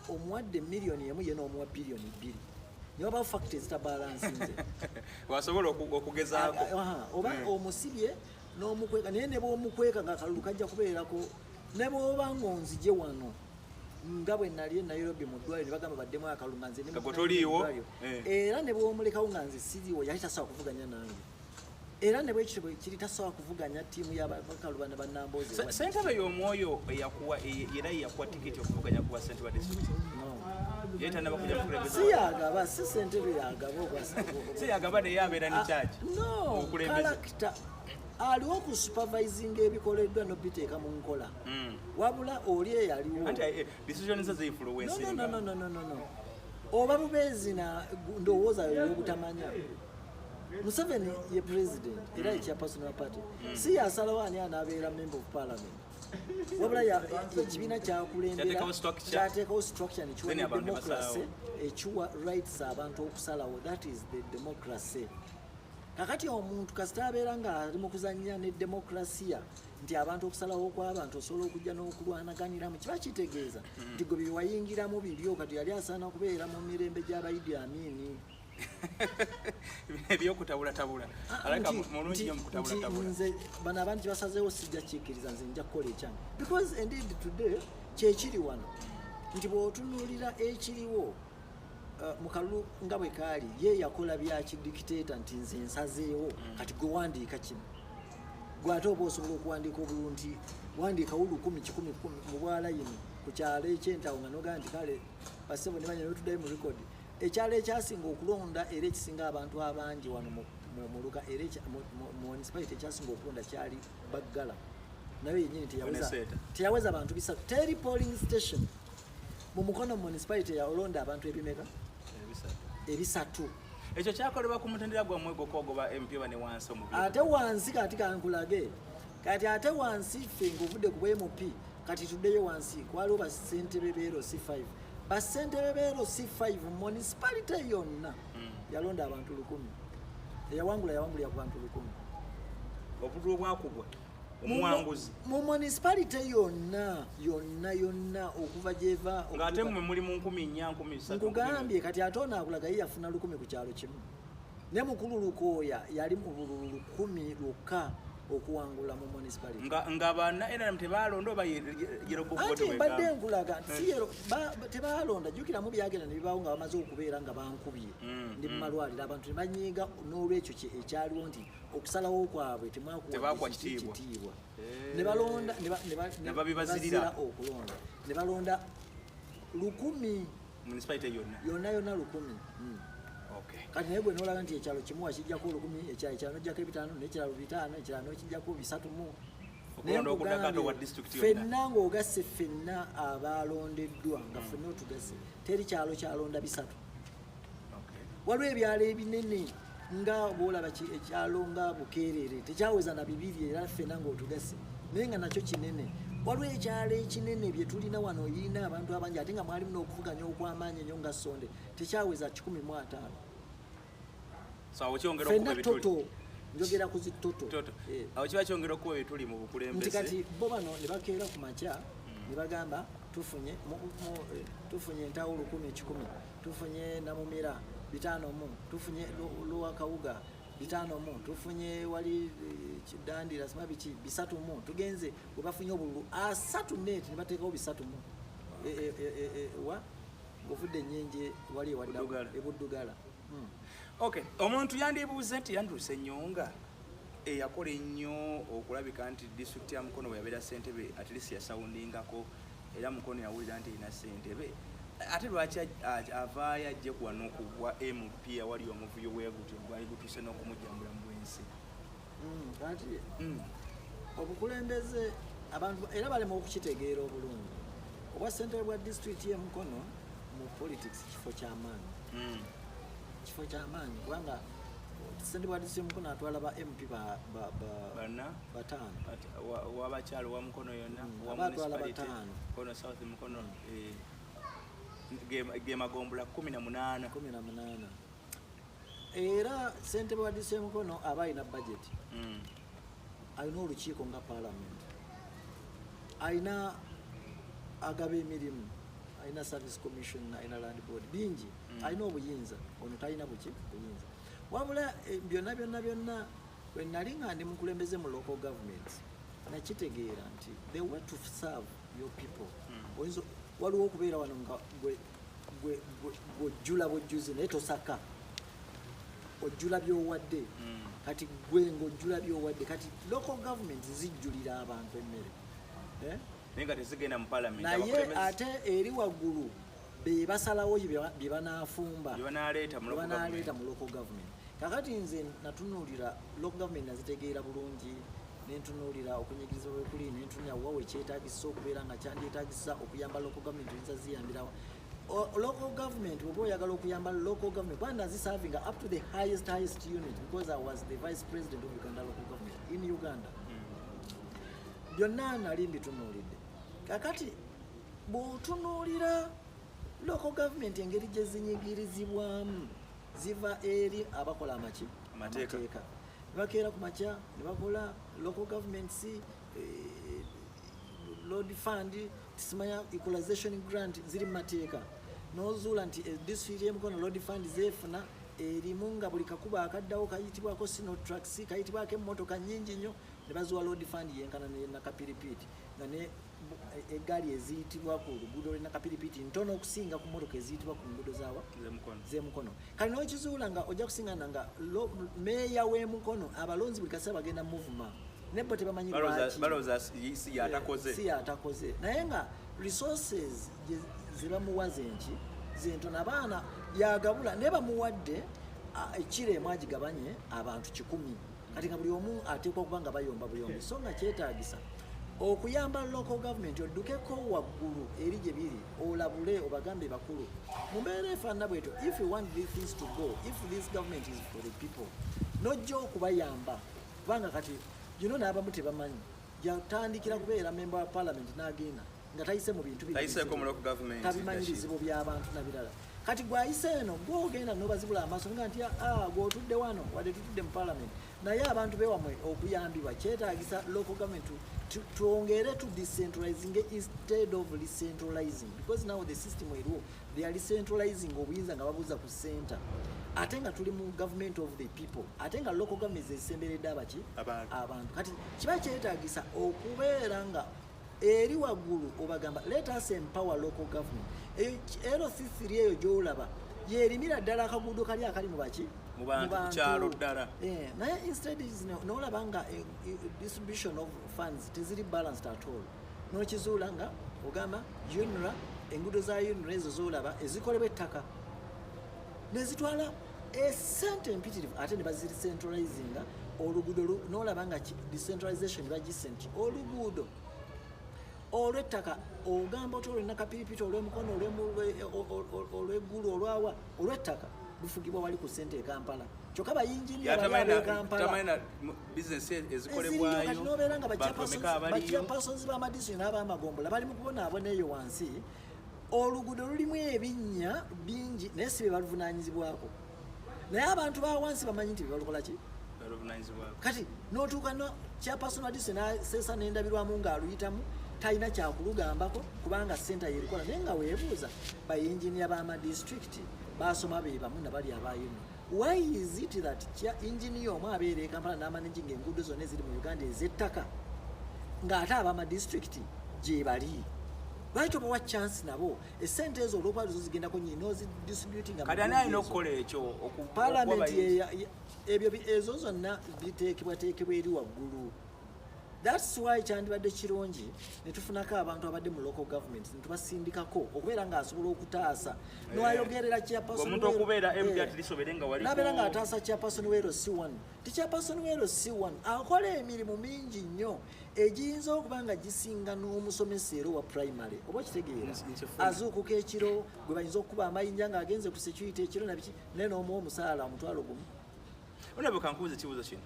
omuwadde miliyoni 1, ye n'omuwa biliyoni 2, ne wabawo factors zitabalansinze. Wasobola okugezaako. Aha, oba omusibye n'omukweka, naye ne bw'omukweka nga akalulu kajja kubeerako, ne bw'oba ng'onzije wano nga bwe nali e Nairobi mu ddwaliro ne bagamba baddemu akalulu nga nze ndi mu Nga gwe toliiwo, Nairobi mu ddwaliro. Era ne bw'omulekawo nga nze siriiwo, yali tasobola kuvuganya nange, era ne bwekityo bwe kiri, tasobola kuvuganya ttiimu y'abakalubana bannamboozi. Ssentebe y'omwoyo eyakuwa era yeyakuwa tikiti okuvuganya kuba ssentebe wa district? No. Ye tannaba kujja mukulembeze? Si yagaba, si ssentebe yagaba Si yagaba, naye abeera ne kyaki? No. Obukulembeze. Character aliwo okusupervisinga ebikoleddwa nobiteeka mu nkola, wabula oli eyaliwo Anti decision ze No, no, zinfluencinga. no, no, no, no, no. Oba bubeezi na ndowooza y'obutamanya. Museveni ye president era ye chairperson wa party, si yasalawo ani anaabeera member of parliament, wabula ekibiina kyakulembera. Kyateekawo structure. Kyateekawo structure nekiwa Then ne abantu ne democracy basalawo. Ekiwa rights abantu okusalawo. That is the democracy. Kakati omuntu kasita abeera nga ali mu kuzannya ne demokrasiya, nti abantu okusalawo kw'abantu osobola okujja n'okulwanaganiramu, kiba kitegeeza nti gwe byewayingiramu bibyo. Kati yali asaana kubeera mu mirembe gy'aba Idi Amini. Ebyokutabulatabula. Alabika mulungi nnyo mu kutabulatabula. Nze bano abantu kyebasazeewo sijja kikkiriza, nze nja kukola ekyange, because indeed today kyekiri wano nti bw'otunuulira ekiriwo mu kalulu nga bwe kaali, ye yakola bya kidictator nti nze nsazeewo. Kati gwe wandiika kino, gwe ate oba osobola okuwandiika obululu nti wandiikawo lukumi kikumi kumi mu bwalayini ku kyalo ekyentawo, nga nogaa nti kale basebo ne banyina tuddayo mu record. Ekyalo ekyasinga okulonda era ekisinga abantu abangi wano mu muluka era mu municipality ekyasinga okulonda kyali Baggala, nayo yennyini Oneseeta. teyaweza bantu 300. Teri polling station mu Mukono municipality yalonda abantu ebimeka? 300. 300. Ekyo kyakolebwa ku mutendera gwammwe gwokwogoba MP oba ne wansi omu? Ate wansi kati kankulage, kati ate wansi ffe ng'ovudde ku bwMP, kati tuddeyo wansi, kwaliwo basentebe be LC5. Basentebe be LC5 municipality yonna yalonda abantu 1000. Eyawangula yawangulira ku bantu 1000. Obululu obwakubwa omuwanguzi. Mu municipality yonna yonna yonna okuva gyeva Ng'ate mmwe muli mu 4000, 3000. Nkugambye, kati ate ono akulaga ye yafuna 1000 ku kyalo kimu, ne mukulu Lukooya yali mu bululu 1000 lwokka. Okuwangula mu municipality. Nga banna NRM tebalonda oba Anti mbadde nkulaga nti si yero tebalonda. Jjukiramu byagenda ne bibaawo nga bamaze okubeera nga bankubye, ndi mu malwaliro, abantu ne banyiiga n'olwekyo ekyaliwo nti okusalawo kwabwe temwakuwa Tebakuwa kitiibwa. Kitiibwa. Ne balonda Ne babibazirira. Bazira okulonda ne balonda 1000. Municipality yonna? Yonna yonna 1000. Kati naye gwe nolaba nti ekyalo kimu wakijjako 1000, ekirala ekyalo nojjako 500, n'ekiralo 500, ekirala nokijjako 300 mu. Okulonda okuddako ate owa district yonna. Ffenna ng'ogasse ffenna abalondeddwa, nga ffenna otugasse, teri kyalo kyalonda 300. Waliwo ebyalo ebinene nga bwolaba ekyalo nga Bukeerere tekyaweza na 200, era ffenna ng'otugasse, naye nga nakyo kinene. Waliwo ekyalo ekinene bye tulina wano yirina abantu abangi, ate nga mwalimu n'okuvuganya okw'amaanyi ennyo nga Sonde, tekyaweza 150. So awo kyongera Ffenna okuba ebituli. Toto njogera ku zi toto. Toto. Awo kiba kyongera okuba ebituli mu bukulembeze. Nti kati bo bano ne bakeera ku makya ne bagamba tufunye tufunye entawo 1100, tufunye Namumira 500 mu, tufunye Luwakawuga 500 mu, tufunye wali Kidandira sima biki 300 mu, tugenze we bafunye obululu 30 net ne bateekawo 300 mu. Wa ng'ovudde ennyenje wali ewadda Buddugala. Ebuddugala. Okay, omuntu yandibuuze nti Andrew Ssenyonga eyakola ennyo okulabika nti disitulikiti ya Mukono bwe yabeera ssentebe, at least yasawundingako era Mukono yawulira nti erina ssentebe, ate lwaki avaayo ajje kuwano ku bwa MP awali omuvuyo bwe gutyo gwali gutuuse n'okumujja mu bulamu bw'ensi? Kati obukulembeze abantu era balema okukitegeera obulungi. Obwa ssentebe bwa disitulikiti y'e Mukono mu politics kifo ky'amaanyi. Kifo ky'amaanyi kubanga ssentebe wa disitulikiti y'e Mukono atwala ba MP Bana? 5. Wabakyalo wa Mukono yonna, wa Aba atwala municipality, 5. Mukono South, Mukono, ge magombolola 18. 18. Era ssentebe wa disitulikiti y'e Mukono aba alina budget. Alina olukiiko nga parliament, alina agaba emirimu, alina service commission, alina land board, bingi. Alina obuyinza. Ono talina buki buyinza. Wabula byonna byonna byonna bwe nali nga ndi mukulembeze mu local government, nakitegeera nti the way to serve your people, oyinza waliwo okubeera wano nga gw'ojjula bwojjuzi naye tosaka, ojjula by'owadde. Kati gwe ng'ojjula by'owadde, kati local government zijjulira abantu emmere. Naye nga tezigenda mu parliament. Naye ate eri waggulu be basalawo bye banaafumba, bye banaaleeta mu bye local banaaleeta government. Mu local government. Kakati nze natunuulira local government, nazitegeera bulungi, nentunuulira okunyigirizibwa bwe kuli, nentunuulira wa we kyetaagisa okubeera nga kyandyetaagisa okuyamba local government, oyinza ziyambirawa. Local government, bw'oba oyagala okuyamba local government, kuba naziservinga up to the highest unit because I was the vice president of Uganda local government in Uganda. Byonna nali mbitunuulidde. Kakati bw'otunuulira local government engeri gye zinyigirizibwamu, ziva eri abakola amaki? Amateeka. Amateeka. Ne bakeera ku makya ne bakola local governments, road fund, tisimanya equalization grant, ziri mu mateeka. N'ozuula nti disitulikiti y'e Mukono road fund zeefuna erimu nga buli kakuba akaddawo kayitibwako Sinotruk, kayitibwako emmotoka nnyingi nnyo, ne baziwa road fund yenkana ne Nakapiripirit, nga ne eggaali eziyitibwa ku luguudo lw'e Nakapiripirit ntono okusinga ku mmotoka eziyitibwa ku nguudo zaawa? Z'e Mukono. Z'e Mukono. Kati n'okizuula nga ojja kusingana nga meeya w'e Mukono abalonzi buli kaseera bagenda muvuma, naye bo tebamanyi lwaki. Balowooza si yatakoze. Si yatakoze, naye nga resources ze bamuwa zenki zentono, abaana yagabula naye bamuwadde ekiro emu agigabanye abantu 100, kati nga buli omu ateekwa okuba nga bayomba buyombi. So nga kyetaagisa okuyamba local government oddukeko waggulu eri gye biri, olabule obagambe bakulu mu mbeera efaanana bwetyo. If you want these things to go, if this government is for the people, nojja okubayamba, kubanga kati n'abamu tebamanyi yatandikira kubeera member wa parliament n'agenda nga tayise mu bintu bino. Tayiseeko mu local government. Tabimanyi bizibu by'abantu na birala. Kati gwayise eno gwogenda nobazibula amaaso nga nti gwotudde wano, wadde tutudde mu parliament, naye abantu bewamwe okuyambibwa kyetaagisa local government twongere to decentralizing instead of recentralizing, because now the system eriwo, they are recentralizing obuyinza nga babuuza ku center. Ate nga tuli mu government of the people, ate nga local government zezisemberedde abaki? Abantu. Abantu. Kati kiba kyetaagisa okubeera nga eri waggulu obagamba, let us empower local government. Eyo LC3 eyo gyolaba yerimira ddala akaguudo kali akali mu baki? Mu bantu, ku kyalo ddala. Naye instead nolaba nga distribution of funds teziri balanced at all. Nokizuula nga ogamba UNRA, enguudo za UNRA ezo zolaba ezikolebwa ettaka nezitwala esente empitirivu, ate ne bazicentralizinga oluguudo. Nolaba nga decentralization bagise nti oluguudo olw'ettaka ogamba oti olwena Kapiripiti, olw'emukono, olw'eggulu, olwawa, olw'ettaka lufugibwa wali ku sente e Kampala, kyokka bayinginia bali ab'e Kampala. Tamanyi bizinesi eziriyo. Ezikolebwayo. Kati nobeera nga bantu bameka abaliyo? Bachairpersons b'amadisitulikiti n'abamagombola bali mu kubonaabona eyo wansi. Oluguudo lulimu ebinnya bingi, naye si be baluvunaanyizibwako, naye abantu ba wansi bamanyi nti be balukola ki? Baluvunanyizibwako. Kati notuuka no chairperson wa district naseesa n'endabirwamu ng'aluyitamu, talina kyakulugambako kubanga senta yerikola. Naye nga weebuuza, bayinginiya b'amadisitulikiti basoma be bamu nabali abayino. Why is it that engineer omu abeera e Kampala n'amanaginga enguudo zonna eziri mu Uganda ez'ettaka, ng'ate ab'amadisitulikiti gye bali? Lwaki tobawa chance nabo esente ezo, olwokuba zo zigendako nyini, n'ozidistributinga mu Kati ani gundi alina ezo? okukola ekyo? Parliament. Okuwa Ebyo ezo zonna biteekebwateekebwa eri waggulu. That's why kyandibadde kirungi ne tufunako abantu abadde mu local government ne tubasindikako okubeera ng'asobola okutaasa n'ayogerera chairperson. Omuntu okubeera MP at least obeere nga waliko. Nabeera ng'ataasa chairperson wa LC1, ti chairperson wa LC1 akola emirimu mingi nnyo egiyinza okuba nga gisinga n'omusomesa era owa primary, oba okitegeera? Nkifuna. Azuukuka ekiro, gwe bayinza okukuba amayinja ng'agenze ku security ekiro nabiki, naye n'omuwa omusaala 10,000. Onabe, kankubuza ekibuuzo kino.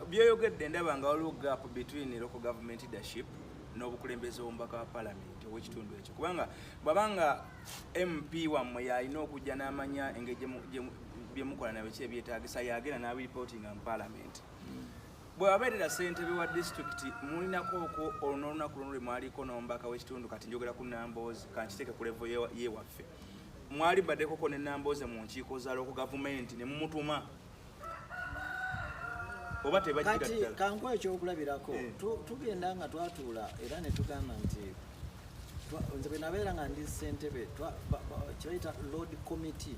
Byoyogedde ndaba nga waliwo gap between local government leadership n'obukulembeze bw'omubaka wa parliament ow'ekitundu ekyo, kubanga bw'abanga MP wammwe yalina okujja n'amanya engeri byemukola nabiki ebyetaagisa, yagenda n'abiripootinga mu parliament. Bwe wabeerera ssentebe wa disitulikiti, mulinako okwo olwo n'olunaku luno lwe mwaliko n'omubaka w'ekitundu? Kati njogera ku Nambooze, kankiteeke ku level yewaffe. Mwali baddekoko ne Nambooze mu nkiiko za local gavumenti ne mumutuma, oba tebajjira Kati ddala? kankuwa ekyokulabirako. Eh. Tugenda nga twatuula era ne tugamba nti nze bwe nabeera nga ndi ssentebe, kyebayita road committee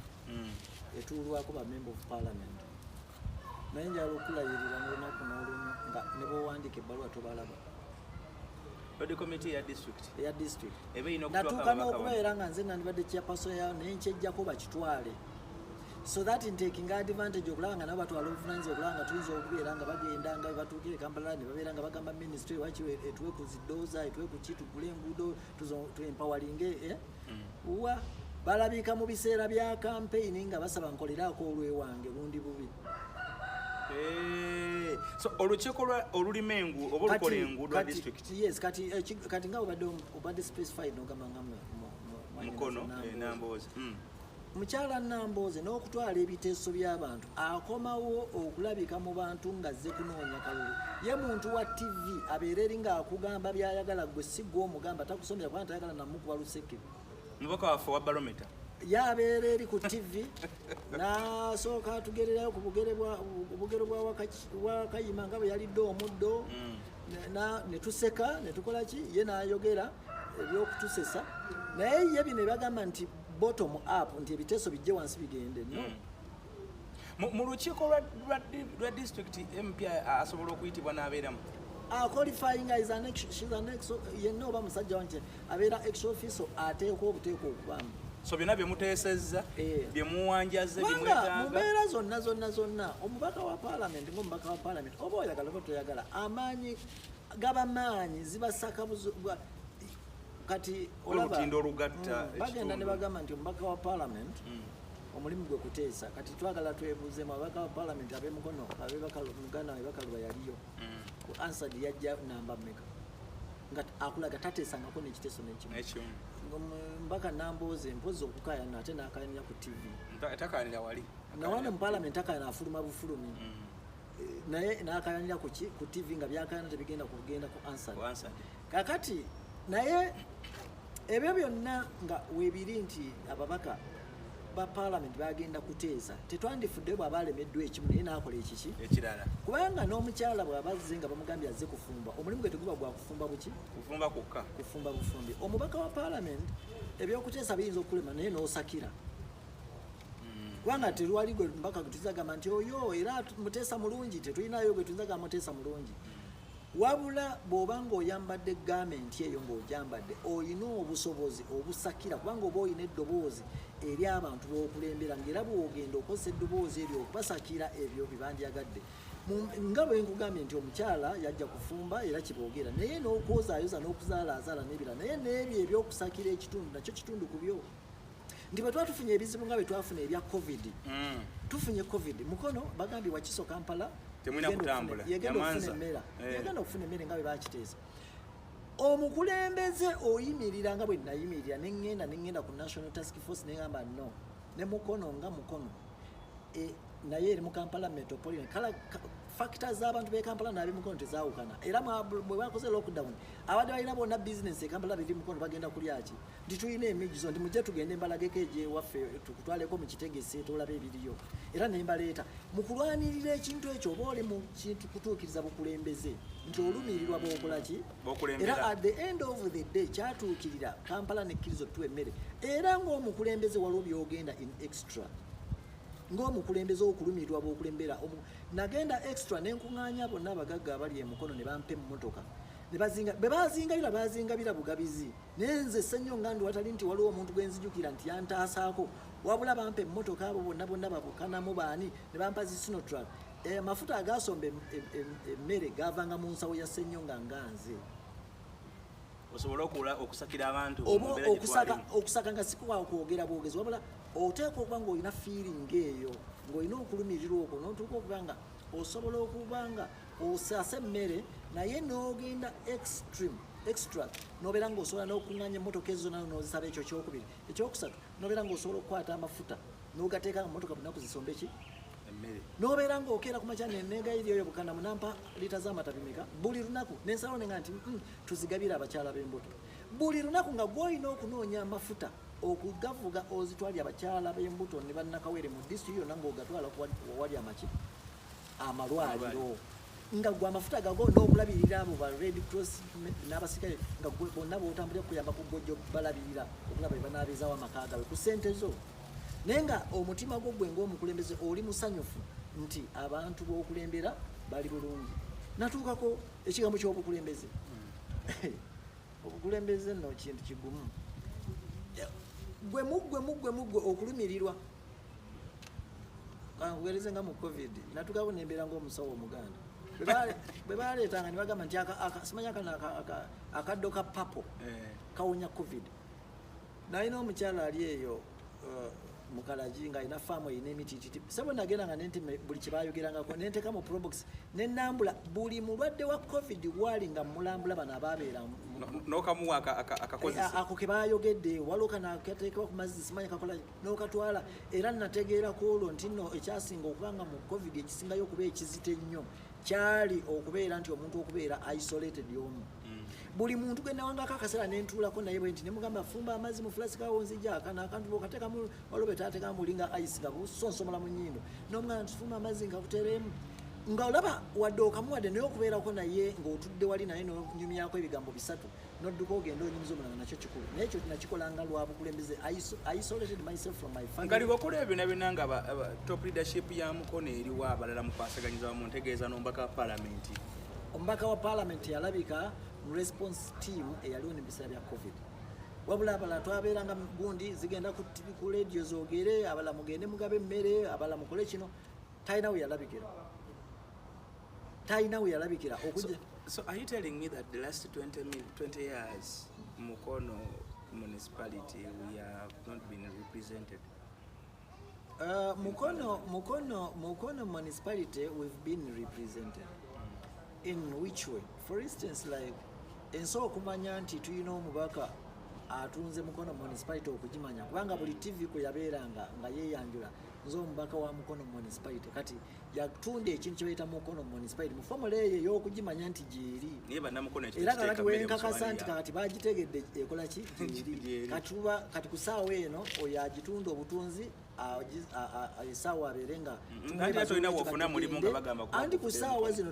etuulwako ba member of parliament, naye njala okulayirira n'olunaku n'olumu nga ne bwowandiika ebbaluwa tobalaba. Road committee ya district? Eya district. Eba erina okutuwako Natuuka ababaka. n'okubeera nga nze nandibadde chairperson yayo, naye nkyejjako bakitwale, so that in taking advantage okulaba nga nabo batwala obuvunanyizibwa, okulaba nga tuyinza okubeera nga bagenda nga batuukire e Kampala ne babeera nga bagamba ministry waki etuwe ku zidooza, etuwe ku ki, tugule enguudo, tuempawalinge, eh? Wa balabika mu biseera bya campaign nga basaba nkoleraako olwewange lundi bubi. So olukiiko olulima engu oba olukola enguudo lwa district? Yes, kati kati nga obadde specified nogamba nga Mukono, Nambooze. Nambooze. Mukyala Nambooze n'okutwala ebiteeso by'abantu, akomawo okulabika mu bantu ng'azze kunoonya kalulu. Ye muntu wa TV, abeera eri ng'akugamba by'ayagala, gwe si gwe omugamba. Takusomera kubanga tayagala namukuba luseke. Mubaka waffe wa barometa. Yabeera eri ku TV n'asooka atugererayo ku bugero bwa Wakayima nga bwe yalidde omuddo. Ne tuseka ne tukola ki, ye n'ayogera ebyokutusesa. Naye ye bino ebagamba nti bottom up, nti ebiteeso bijje wansi bigende, no. Mu lukiiko lwa district, MP asobola okuyitibwa n'abeeramu? Qualifying is an ex, she's an ex, yenna oba musajja wange abeera ex officio, ateekwa obuteeka okubaamu. So byonna byemuteesezza, byemuwanjaze, Kubanga mu byemwetaaga. mbeera zonna zonna zonna, omubaka wa paalamenti ngaomubaka wa paalamenti, oba oyagala oba toyagala, amaanyi gaba maanyi zibasaka kati olaba Olutindo olugatta bagenda ne ekitundu. bagamba nti omubaka wa paalamenti omulimu gwe kuteesa. Kati twagala twebuuzeemu, ababaka ba paalamenti ab'emukono ab'emuganda we Bakaluba yaliyo ku Hansard, yajja namba mmeka nga akulaga tateesangako n'ekiteeso n'ekimu? Nekimu. Omubaka Nambooze mpozi okukaayana, ate n'akayanira ku TV. Takayanira wali. Nawano mu paalamenti takayana, afuluma bufulumi. Naye n'akayanira ku ki? Ku TV, nga byakayana tebigenda kugenda ku Hansard. Ku Hansard. Kakati naye ebyo byonna nga weebiri nti ababaka ba parliament bagenda kuteesa, tetwandifudde bw'aba alemeddwa ekimu naye n'akola ekiki ekirala. Kubanga n'omukyala bw'aba azze nga bamugambye azze kufumba, omulimu gwe teguba gwa kufumba buki? Kufumba kwokka. Kufumba bufumbi. Omubaka wa parliament ebyokuteesa biyinza okulema, naye n'osakira, kubanga terwali gwe mbaka gwe tuyinza gamba nti oyo era muteesa mulungi. Tetulinayo gwe tuyinza gamba muteesa mulungi. Wabula bw'oba ng'oyambadde garment eyo, ng'ogyambadde, olina obusobozi obusakira, kubanga oba olina eddoboozi eri abantu b'okulembera, ng'era bw'ogenda okozesa eddoboozi eryo okubasakira ebyo bye bandyagadde. Nga bwe nkugambye nti omukyala yajja kufumba, era kiboogera, naye n'okwozaayoza n'okuzaalaazaala n'ebirala, naye n'ebyo ebyokusakira ekitundu nakyo kitundu ku byo, nti bwe tuba tufunye ebizibu nga bwe twafuna ebya COVID, tufunye COVID Mukono, bagambye Wakiso, Kampala Temulina yegenda kutambula. Yegenda okufuna Yamanza. emmere, yegenda okufuna emmere nga bwe bakiteesa. Omukulembeze oyimirira nga bwe nayimirira, neŋŋenda ku national task force, neŋŋamba no ne Mukono nga Mukono naye eri mu Kampala Metropolitan. Kala factors z'abantu b'e Kampala n'ab'e Mukono tezaawukana. Era bwe bakoze lockdown, abadde balina bonna business e Kampala biri Mukono bagenda kulya ki? Nti tulina emigizo, nti mujje tugende mbalageko egyewaffe, tukutwaleko mu kitegese tolabe ebiriyo, era ne mbaleeta mu kulwanirira ekintu ekyo. Oba oli mu kintu kutuukiriza bukulembeze, nti olumirirwa bw'okola ki? B'okulembera. Era at the end of the day kyatuukirira Kampala nekkiriza otuwa emmere. Era ng'omukulembeze waliwo byogenda in extra ng'omukulembeze okulumirirwa bw'okulembera. Nagenda extra nenkuŋŋaanya bonna abagagga abali e Mukono ne bampa emmotoka ne bazinga, bwe bazingabira, bazingabira bugabizi. Naye nze Ssenyonga ndi watali nti waliwo omuntu gwe nzijukira nti yantaasaako, wabula bampa emmotoka abo bonna bonna babukanamu baani ne bampa zi Sinotruk. Amafuta agasomba emmere gavanga mu nsawo ya Ssenyonga nga nze. Osobole okusakira abantu mu oba mbeera gye okusaka twalimu. Okusaka nga sikuwa kwogera bwogezi, wabula oteekwa okuba ng'olina feeling eyo, ng'olina okulumirirwa okwo, n'otuuka okuba nga osobola okuba nga osasa emmere, naye n'ogenda extreme, extra, n'obeera ng'osobola n'okuŋŋaanya emmotoka ezo zonna n'ozisaba. Ekyo kyokubiri. Ekyokusatu, n'obeera ng'osobola okukwata amafuta n'ogateeka mu mmotoka bunaku zisombe ki? Emmere. N'obeera ng'okeera ku makya negayiri oyo bukana munampa liita z'amata bimeka buli lunaku, nensalawo nenga nti tuzigabire abakyala b'embuto buli lunaku, nga gw'olina okunoonya amafuta okugavuga ozitwalire abakyala b'embuto ne bannakawere mu disitulikiti yonna, ng'ogatwala wali amaki amalwaliro, nga gwe amafuta gago n'okulabirira abo ba Red Cross n'abasirikale, nga gwe bonna b'otambulira okuyamba ku gojjo balabirira okulaba bwe banaabeezaawo amaka gaabwe ku ssente zo, naye nga omutima gwo gwe ng'omukulembeze oli musanyufu nti abantu b'okulembera bali bulungi. Natuukako ekigambo ky'obukulembeze. Obukulembeze nno kintu kigumu. Gwe muggwe muggwe muggwe okulumirirwa. Kankugereze nga mu COVID natuukako nembeera ng'omusawo omuganda. Bwe baleetanga ne bagamba nti simanya kano akaddo ka papo kawonya COVID, nalina omukyala ali eyo mukalagi ng'alina faamu erina emitiititi. Sebo nagenda nga nentema buli kye bayogerangako, nenteka mu probox, nenambula buli mulwadde wa COVID waali nga mulambula bano ababeera N'okamuwa akakozesa. Ako ke bayogedde, waliwo kano akateekebwa ku mazzi, simanya kakola, n'okatwala. Era nategeera ku olwo nti nno ekyasinga okuba nga mu COVID ekisingayo okuba ekizito ennyo kyali okubeera nti omuntu okubeera isolated omu. Buli muntu gwe nawangako akaseera nentuulako naye bwe nti nemugamba, fumba amazzi mu flask awo, nzija akano akantu bw'okateekamu, waliwo bwe taateekamu bulinga ice nga busonsomola mu nnyindo, n'omugamba nti fumba amazzi nga kutereemu, nga olaba wadde okamuwadde, naye okubeerako naye ng'otudde wali naye n'onyumyako ebigambo bisatu n'odduka ogenda onyumiza omulala, nakyo kikulu. Naye ekyo nakikolanga lwa bukulembeze. I isolated myself from my family. Nga libakola ebyo byonna byonna, nga top leadership ya Mukono eriwa, abalala mukwasaganyiza wamu, ntegeeza n'omubaka wa paalamenti? Omubaka wa paalamenti yalabika mu response team eyaliwo nebiseera bya COVID, wabula abalala twabeeranga gundi zigenda ku radio zoogere, abalala mugende mugabe emmere, abalala mukole kino. Talina we yalabikira, talina we yalabikira okujja. So are you telling me that the last 20 years, Mukono municipality, we have not been represented? Mukono municipality, we've been represented. In which way? For instance, like, ensobola okumanya nti tulina omubaka Atunze Mukono Municipality okugimanya, kubanga buli TV kwe yabeeranga nga yeeyanjula, "Nze omubaka wa Mukono Municipality." Kati yatunda ekintu kye bayita Mukono Municipality mu formula eyo ey'okugimanya nti gyeri. Naye bannamukono ekyo Era tekiteeka kakati mmere mu wenkakasa ssowaani nti yaabwe. Kakati bagitegedde ekola ki, gyeri. Gyeri. Kati kati ku ssaawa eno oyo agitunda obutunzi essaawa abeere nga Anti ate olina bw'ofuna mulimu nga bagamba kuba anti ku kufuna ssaawa zino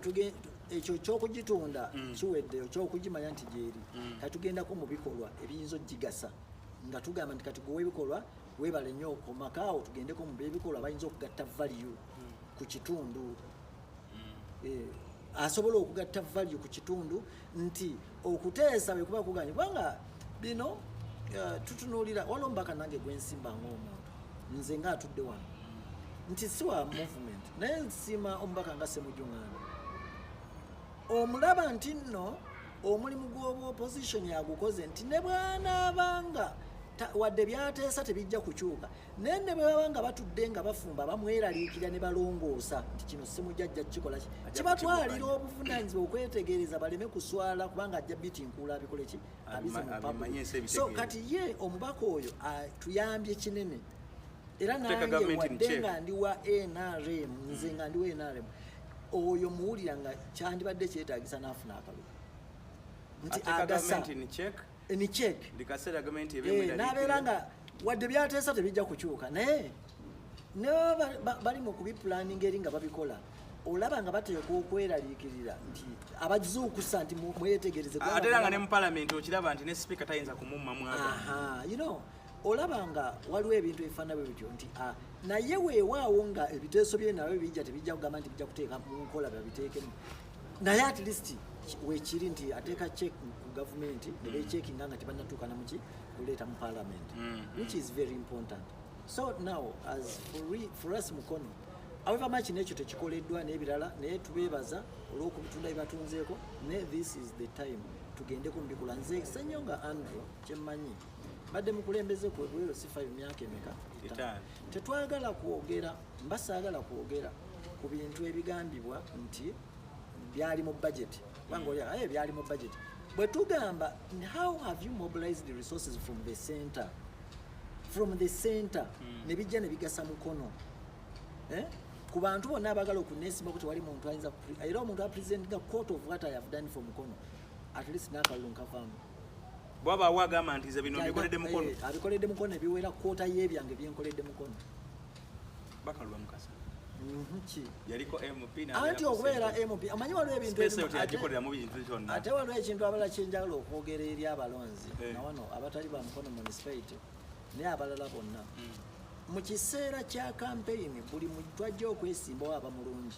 ekyo kyokugitunda kiwedde, ekyokugimanya nti gyeri. Kati tugendako mu bikolwa ebiyinza okugigasa, nga tugamba nti kati gwe ebikolwa weebale nnyo okomakaawo, tugendeko mu byebikolwa bayinza okugatta value ku kitundu. Asobola okugatta value ku kitundu nti okuteesa bwe kuba kuganye, kubanga bino tutunuulira. Waliwo omubaka nange gwensimba ng'omuntu, nze ngaatudde wano nti si wa movement, naye nsiima omubaka nga Semujju Nganda. Omulaba nti nno omulimu gw'obu opposition agukoze, nti ne bw'anaabanga wadde byateesa tebijja kukyuka, naye ne bwe baba nga batudde nga bafumba bamweraliikirira ne balongoosa nti kino Semujju ajja kukikola ki. Ajja Kibatwalira kukibukanya. obuvunaanyizibwa okwetegereza baleme kuswala, kubanga ajja bitinkula abikole ki, abize mu Abimanye public. ensi So ebitegeere. kati ye omubaka oyo tuyambye kinene era Kuteeka nange gavumenti in wadde check. nga ndi wa NRM, nze nga ndi wa NRM, oyo muwulira nga kyandibadde kyetaagisa n'afuna akalulu nti Ateeka agasa gavumenti in check. Ni check. Buli kaseera gavumenti N'abeera nga wadde byateesa tebijja kukyuka, naye ne baba bali mu kubipulaninga eri nga babikola, olaba nga bateekwa okweraliikirira nti abazuukusa nti mwetegereze kubanga Ate era nga ne mu palamenti okiraba nti ne sipiika tayinza kumumma mwaga. Aha, olaba nga waliwo ebintu ebifaanana bwe bityo nti naye weewaawo nga ebiteeso bye nabyo bijja tebijja kugamba nti bijja kuteeka mu nkola babiteekemu, naye at least weekiri nti ateeka check ku gavumenti ne becheckinga nga tebannatuuka namuki kuleeta mu parliament, which is very important. So now as for us Mukono, however much nekyo tekikoleddwa n'ebirala, naye tubeebaza olw'okubitunda byebatunzeeko, ne this is the time tugendeko mu bikola. Nze Senyonga Andrew kyemmanyi, badde mukulembeze ku bweru C5 myaka emeka? 5. Tetwagala kwogera, mba saagala kwogera ku bintu ebigambibwa nti byali mu budget, kubanga oli aye byali mu budget. Bwe tugamba, how have you mobilized the resources from the center, from the center ne bijja ne bigasa Mukono, eh? Ku bantu bonna abaagala okuneesimbako tewali muntu ayinza era omuntu apresentinga quote of what I have done for Mukono, at least n'akalulu nkavaamu. Bwabaawo agamba nti nze bino mbikoledde Mukono. Abikoledde Mukono ebiwera kwota y'ebyange byenkoledde Mukono. Bakalwa Mukasa. Ki? Yaliko MP. Anti okubeera MP, omanyi waliwo ebintu Space ebimu eyo teyagikolera mu bintu byonna. Ate waliwo ekintu abalala kyenjagala okwogera eri abalonzi nawano abatali ba Mukono Municipality naye abalala bonna. Mu kiseera kya kampeyini buli muntu ajja okwesimbawo aba mulungi,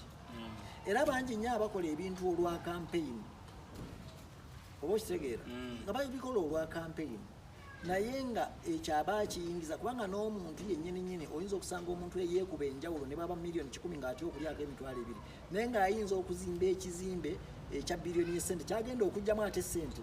era bangi nnyo abakola ebintu olwa kampeyini, oba okitegeera, nga babikola olwa kampeyini, naye nga ekyo aba akiyingiza, kubanga n'omuntu yennyini nyini oyinza okusanga omuntu eyeekuba enjawulo ne bwaba miliyoni 100 ng'atya okulyako 20,000, naye ng'ayinza okuzimba ekizimbe ekya biliyoni y'essente kyagenda okugyamu ate sente.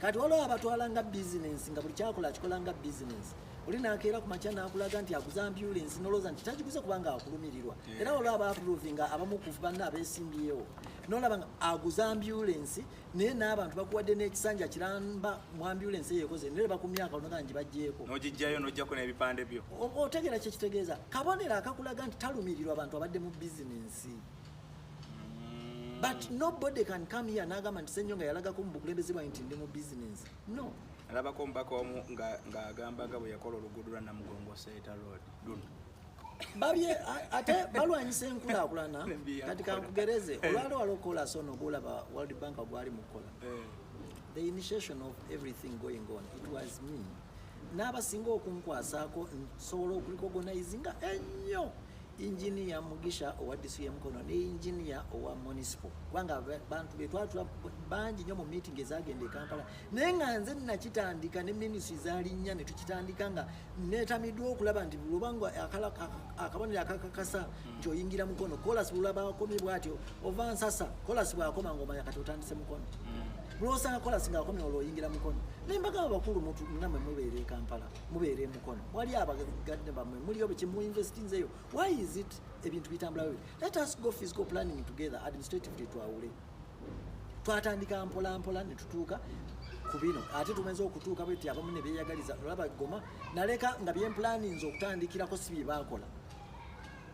Kati waliwo abatwala nga bizinensi, nga buli kyakola akikola nga bizinensi. Oli nakeera ku makya nakulaga nti aguza ambulensi, nolowooza nti tagiguze kubanga akulumirirwa. Era waliwo abaaprovinga abamu ku banne abeesimbyewo, nolaba nga aguza ambulensi, naye n'abantu bakuwadde n'ekisanja kiramba mu ambulensi eyo ekoze, naye bakumyaka onoga nti baggyeko. N'ogijjayo n'ojjako n'ebipande byo. Otegeera kyekitegeeza? Kabonero akakulaga nti talumirirwa abantu, abadde mu bizinensi. But nobody can come here n'agamba nti Senyonga yalagako mu bukulembeze bwange nti ndi mu bizinensi. No. Alabako omubaka omu ng'agamba nga bwe yakola oluguudo lwa Namugongo Seeta Road luno. Babye ate balwanyisa enkulaakulana. Bye Kati yakola. kankugereze, olwali wali okolasi ono gwolaba World Bank gwali mukukola, the initiation of everything going on, it was me n'abasinga okunkwasaako. Nsobola okurecognizinga ennyo engineer Mugisha owa district y'Emukono ne engineer owa municipal, kubanga bantu betwatula bangi nnyo mu meeting ezagenda e Kampala, naye nga nze nakitandika ne ministry zalinnya ne tukitandika, nga netamiddwa okulaba nti lubanga akabonero akakakasa nti oyingira Mukono, kolas bulaba akomye bwatyo ova Nsasa, kolas bwakoma ngaomanya kati otandise Mukono. Lwosanga kolasi ngaakomye olwo oyingira Mukono. Naye mbagamba bakulu, namwe mubeera e Kampala, mubeera e Mukono, wali abagadde bammwe muliyo biki muinvestinzeyo. Why is it ebintu bitambula bwe? Let us go physical planning together administratively, twawule. Twatandika mpola mpola ne tutuuka ku Ku bino ate tumaze okutuuka bweti, abamu ne beeyagaliza. Olaba Goma naleka nga byemplaninze okutandikirako si bye baakola.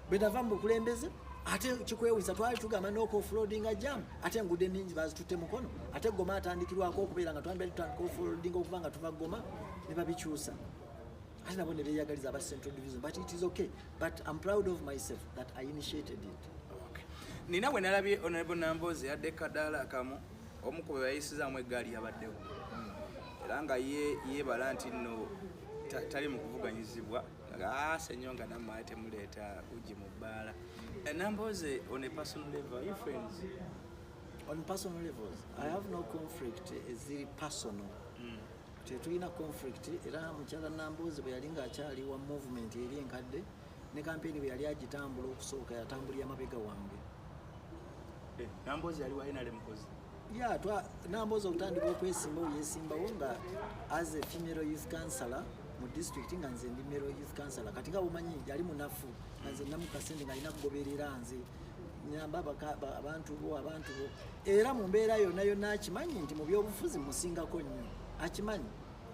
Bwe nava mu bukulembeze, ate kikwewunyisa, twali tugamba n'oku offloadinga jam, ate enguudo ennyingi bazitutte Mukono, ate Goma atandikirwako okubeera nga twambadde tutandika offloadinga okuva nga tuva Goma, ne babikyusa, ate nabo ne beeyagaliza aba Central Division. But it is okay, but I'm proud of myself that I initiated it. Okay. Nina bwe nalabye Honorable Nambooze yadde kadaala akamu, omu ku be bayisizaamu eggaali yabaddewo, era nga ye yeebala nti nno tali mu kuvuganyizibwa. Senyonga nammwe ate temuleeta ugi mu bbaala. Nambooze, on a personal level, are you friends? On personal levels, I have no conflict eziri personal. Tetulina conflict. Era mukyala Nambooze bwe yali ng'akyali wa movement eri enkadde, ne kampeni bwe yali agitambula okusooka, yatambulira mabega wange. Nambooze yali wa NRM mukozi? Ya, Nambooze okutandika okwesimbawo, yesimbawo nga as a female youth councillor mu district, nga nze ndi male youth councillor. Kati nga bumanyi yali munafu, nga nze namukasente nga alina kugoberera nze nyamba abantu bo, abantu bo. Era mu mbeera yonna yonna akimanyi nti mu byobufuzi musingako nnyo, akimanyi.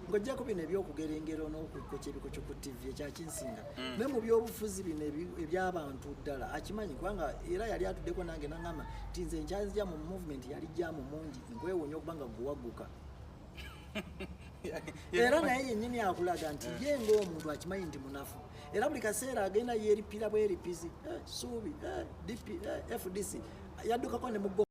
Ng'ojjako bino ebyokugera engero n'okukokya ebikokyo ku TV, ekyakinsinga, naye mu byobufuzi bino eby'abantu ddala akimanyi, kubanga era yali atuddeko nange naŋŋamba nti nze nkyanzija mu movement yali jaamu mungi, nkwewuunya okuba nga guwagguka. Era naye yennyini akulaga nti ye ng'omuntu akimanyi nti munafu, era buli kaseera agenda yeeripira bweripizi, Suubi, DP, FDC, yaddukako ne mu